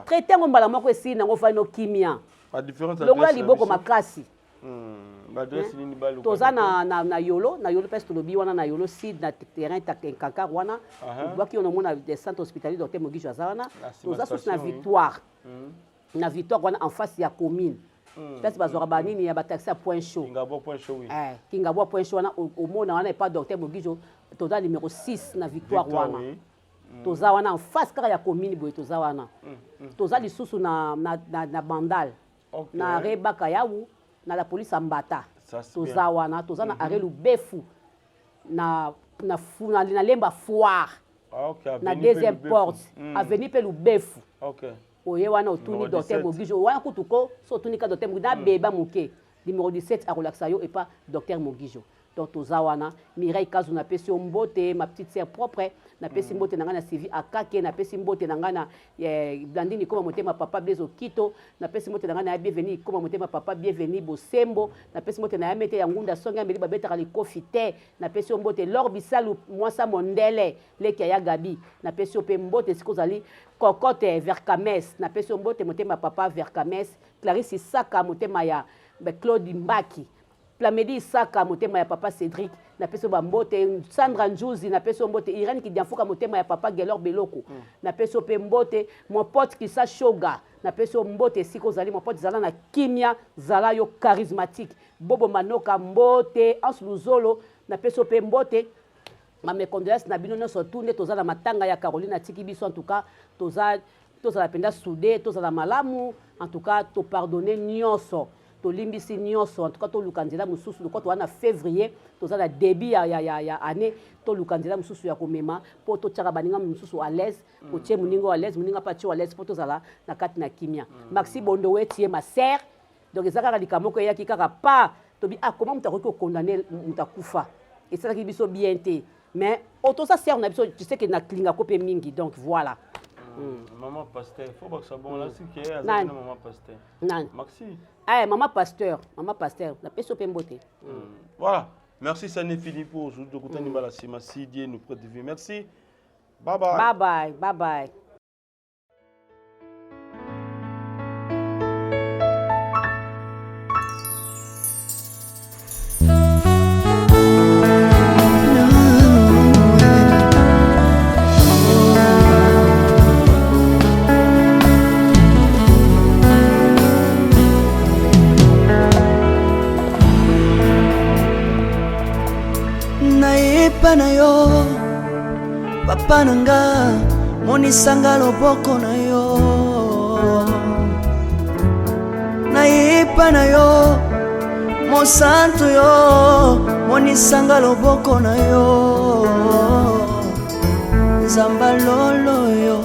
Traite yango mbala moko, esili nango, ofandi no kimia, longola liboko makasi. Toza na Yolo, na Yolo place tolobi wana, na Yolo Sud, na terrain Kankar wana, obwaki yo nomona centre hospitalier Docteur Mogijo aza wana. Toza susu na Victoire, na Victoire wana en face ya commune, place bazwaka banini ya bataxi ya Point Chaud, Kingabwa Point Chaud wana, omona wana epa Docteur Mogijo. Toza numéro 6 na Victoire wana, toza wana en face kaka ya commune boye, toza wana. Toza lisusu na Bandal, na arrêt Bakayawu, na la police ya Mbata, toza wana. Toza na arrêt Lubefu, na Lemba foire, na deuxième porte, avenue mpe Lubefu. Oye wana, otuni Docteur Mogijo wana kutu ko so otuni ka Docteur Mogijo na beba moke numéro 17, akolakisa yo epa Docteur Mogijo. Donc toza wana. Mireille Kazu, napesi yo mbote, ma petite sœur propre. Napesi mbote na ngai na Sylvie Akake, napesi mbote na ngai na Blandine Ikoma motema papa Blaise Okito, napesi mbote na ngai na ya Bienvenu Ikoma motema papa Bienvenu Bosembo, napesi mbote na ya Mete ya Ngunda Songe Ameli babetaka likofi te, napesi yo mbote. Lor Bisalu mwasa mondele leki ya Gabi, napesi yo mpe mbote esika ozali. Kokote Verkames, napesi yo mbote, motema papa Verkames. Clarisse Isaka, motema ya Claude Mbaki. Plamedi Isaka, motema ya papa Cédric, napesi yo bambote. Sandra Njuzi, napesi yo mbote. Irene Kidianfuka, motema ya papa Gelor Beloko, napesi yo mpe mbote. Mon pote Kisa Shoga, napesi yo mbote esika ozali. Mon pote, zala na kimia, zala yo charismatique. Bobo Manoka, mbote. Hans Luzolo, napesi yo mpe mbote. Ma mes condoléances na bino nyonso tu nde toza na matanga ya Caroline atiki biso. En tout cas toza, tozala mpenza soudé, tozala malamu. En tout cas topardonne nyonso, tolimbisi nyonso. En tout cas toluka nzela mosusu lokola toza na février, toza na début ya année, toluka nzela mosusu ya komema mpo totiaka baninga mosusu à l'aise. Otie moninga à l'aise, moninga mpe atie à l'aise, mpo tozala na kati na kimia. Maxi Bondowe, tie ma sœur. Donc eza kaka likambo moko eyaki kaka pa tobi, ah, comment moto akoki kokondamner moto akufa? Esalaki biso bien te, mais otoza sœur na biso, tu sais que naklingako mpe mingi. Donc voilà. Maman pasteur, faut bakisa bongo la sike azali Nani? na maman pasteur. Nani? Maxi. Eh, mama pasteur, mama pasteur, napesi yo mpe mbote. Voilà. Merci, ça n'est fini pour aujourd'hui. Tokutani mbala sima, si Dieu nous prête vie. Merci. Bye bye. Bye bye, bye bye. Nayepa na yo, papa na nga, monisanga loboko na yo. Nayepa na yo, mosantu yo, monisanga loboko na yo. Nzamba lolo yo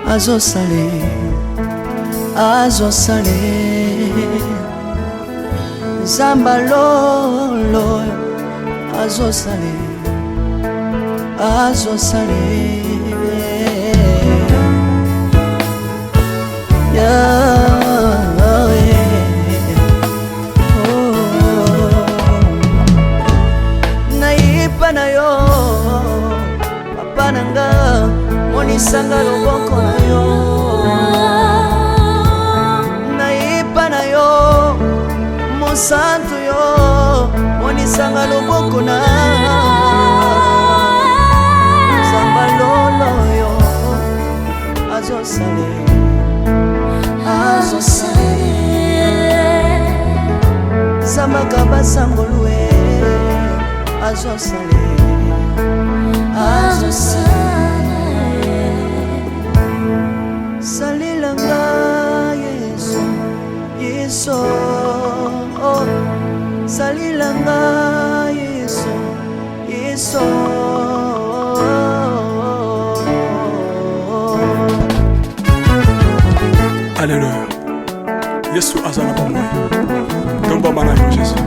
azosale, azosale. Nzamba lolo azosale, azosale. Yeah, oh. Nayepa na yo, papa na nga, monisanga loboko na yo. Nayepa na yo, mosantu yo, monisanga loboko na nzamba lolo yo azosale, azosale. Zambaka basangolu e azosale, azosale. Salelanga Yesu, Yesu, oh. Salelanga Yesu, Yesu. Alleluya, Yesu aza na bomoi. Tombama na yo Jésus,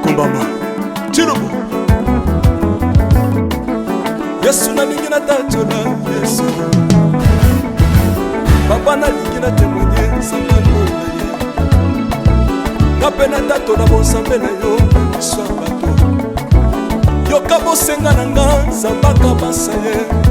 kombama tilobo. Yesu nalingi natatola Yesu, papa nalingi na témoigne nzambe na ye, nga mpe natatola bonzambe na yo na miso ya bato. Yoka bosenga na nga, nzambe akabasa ye.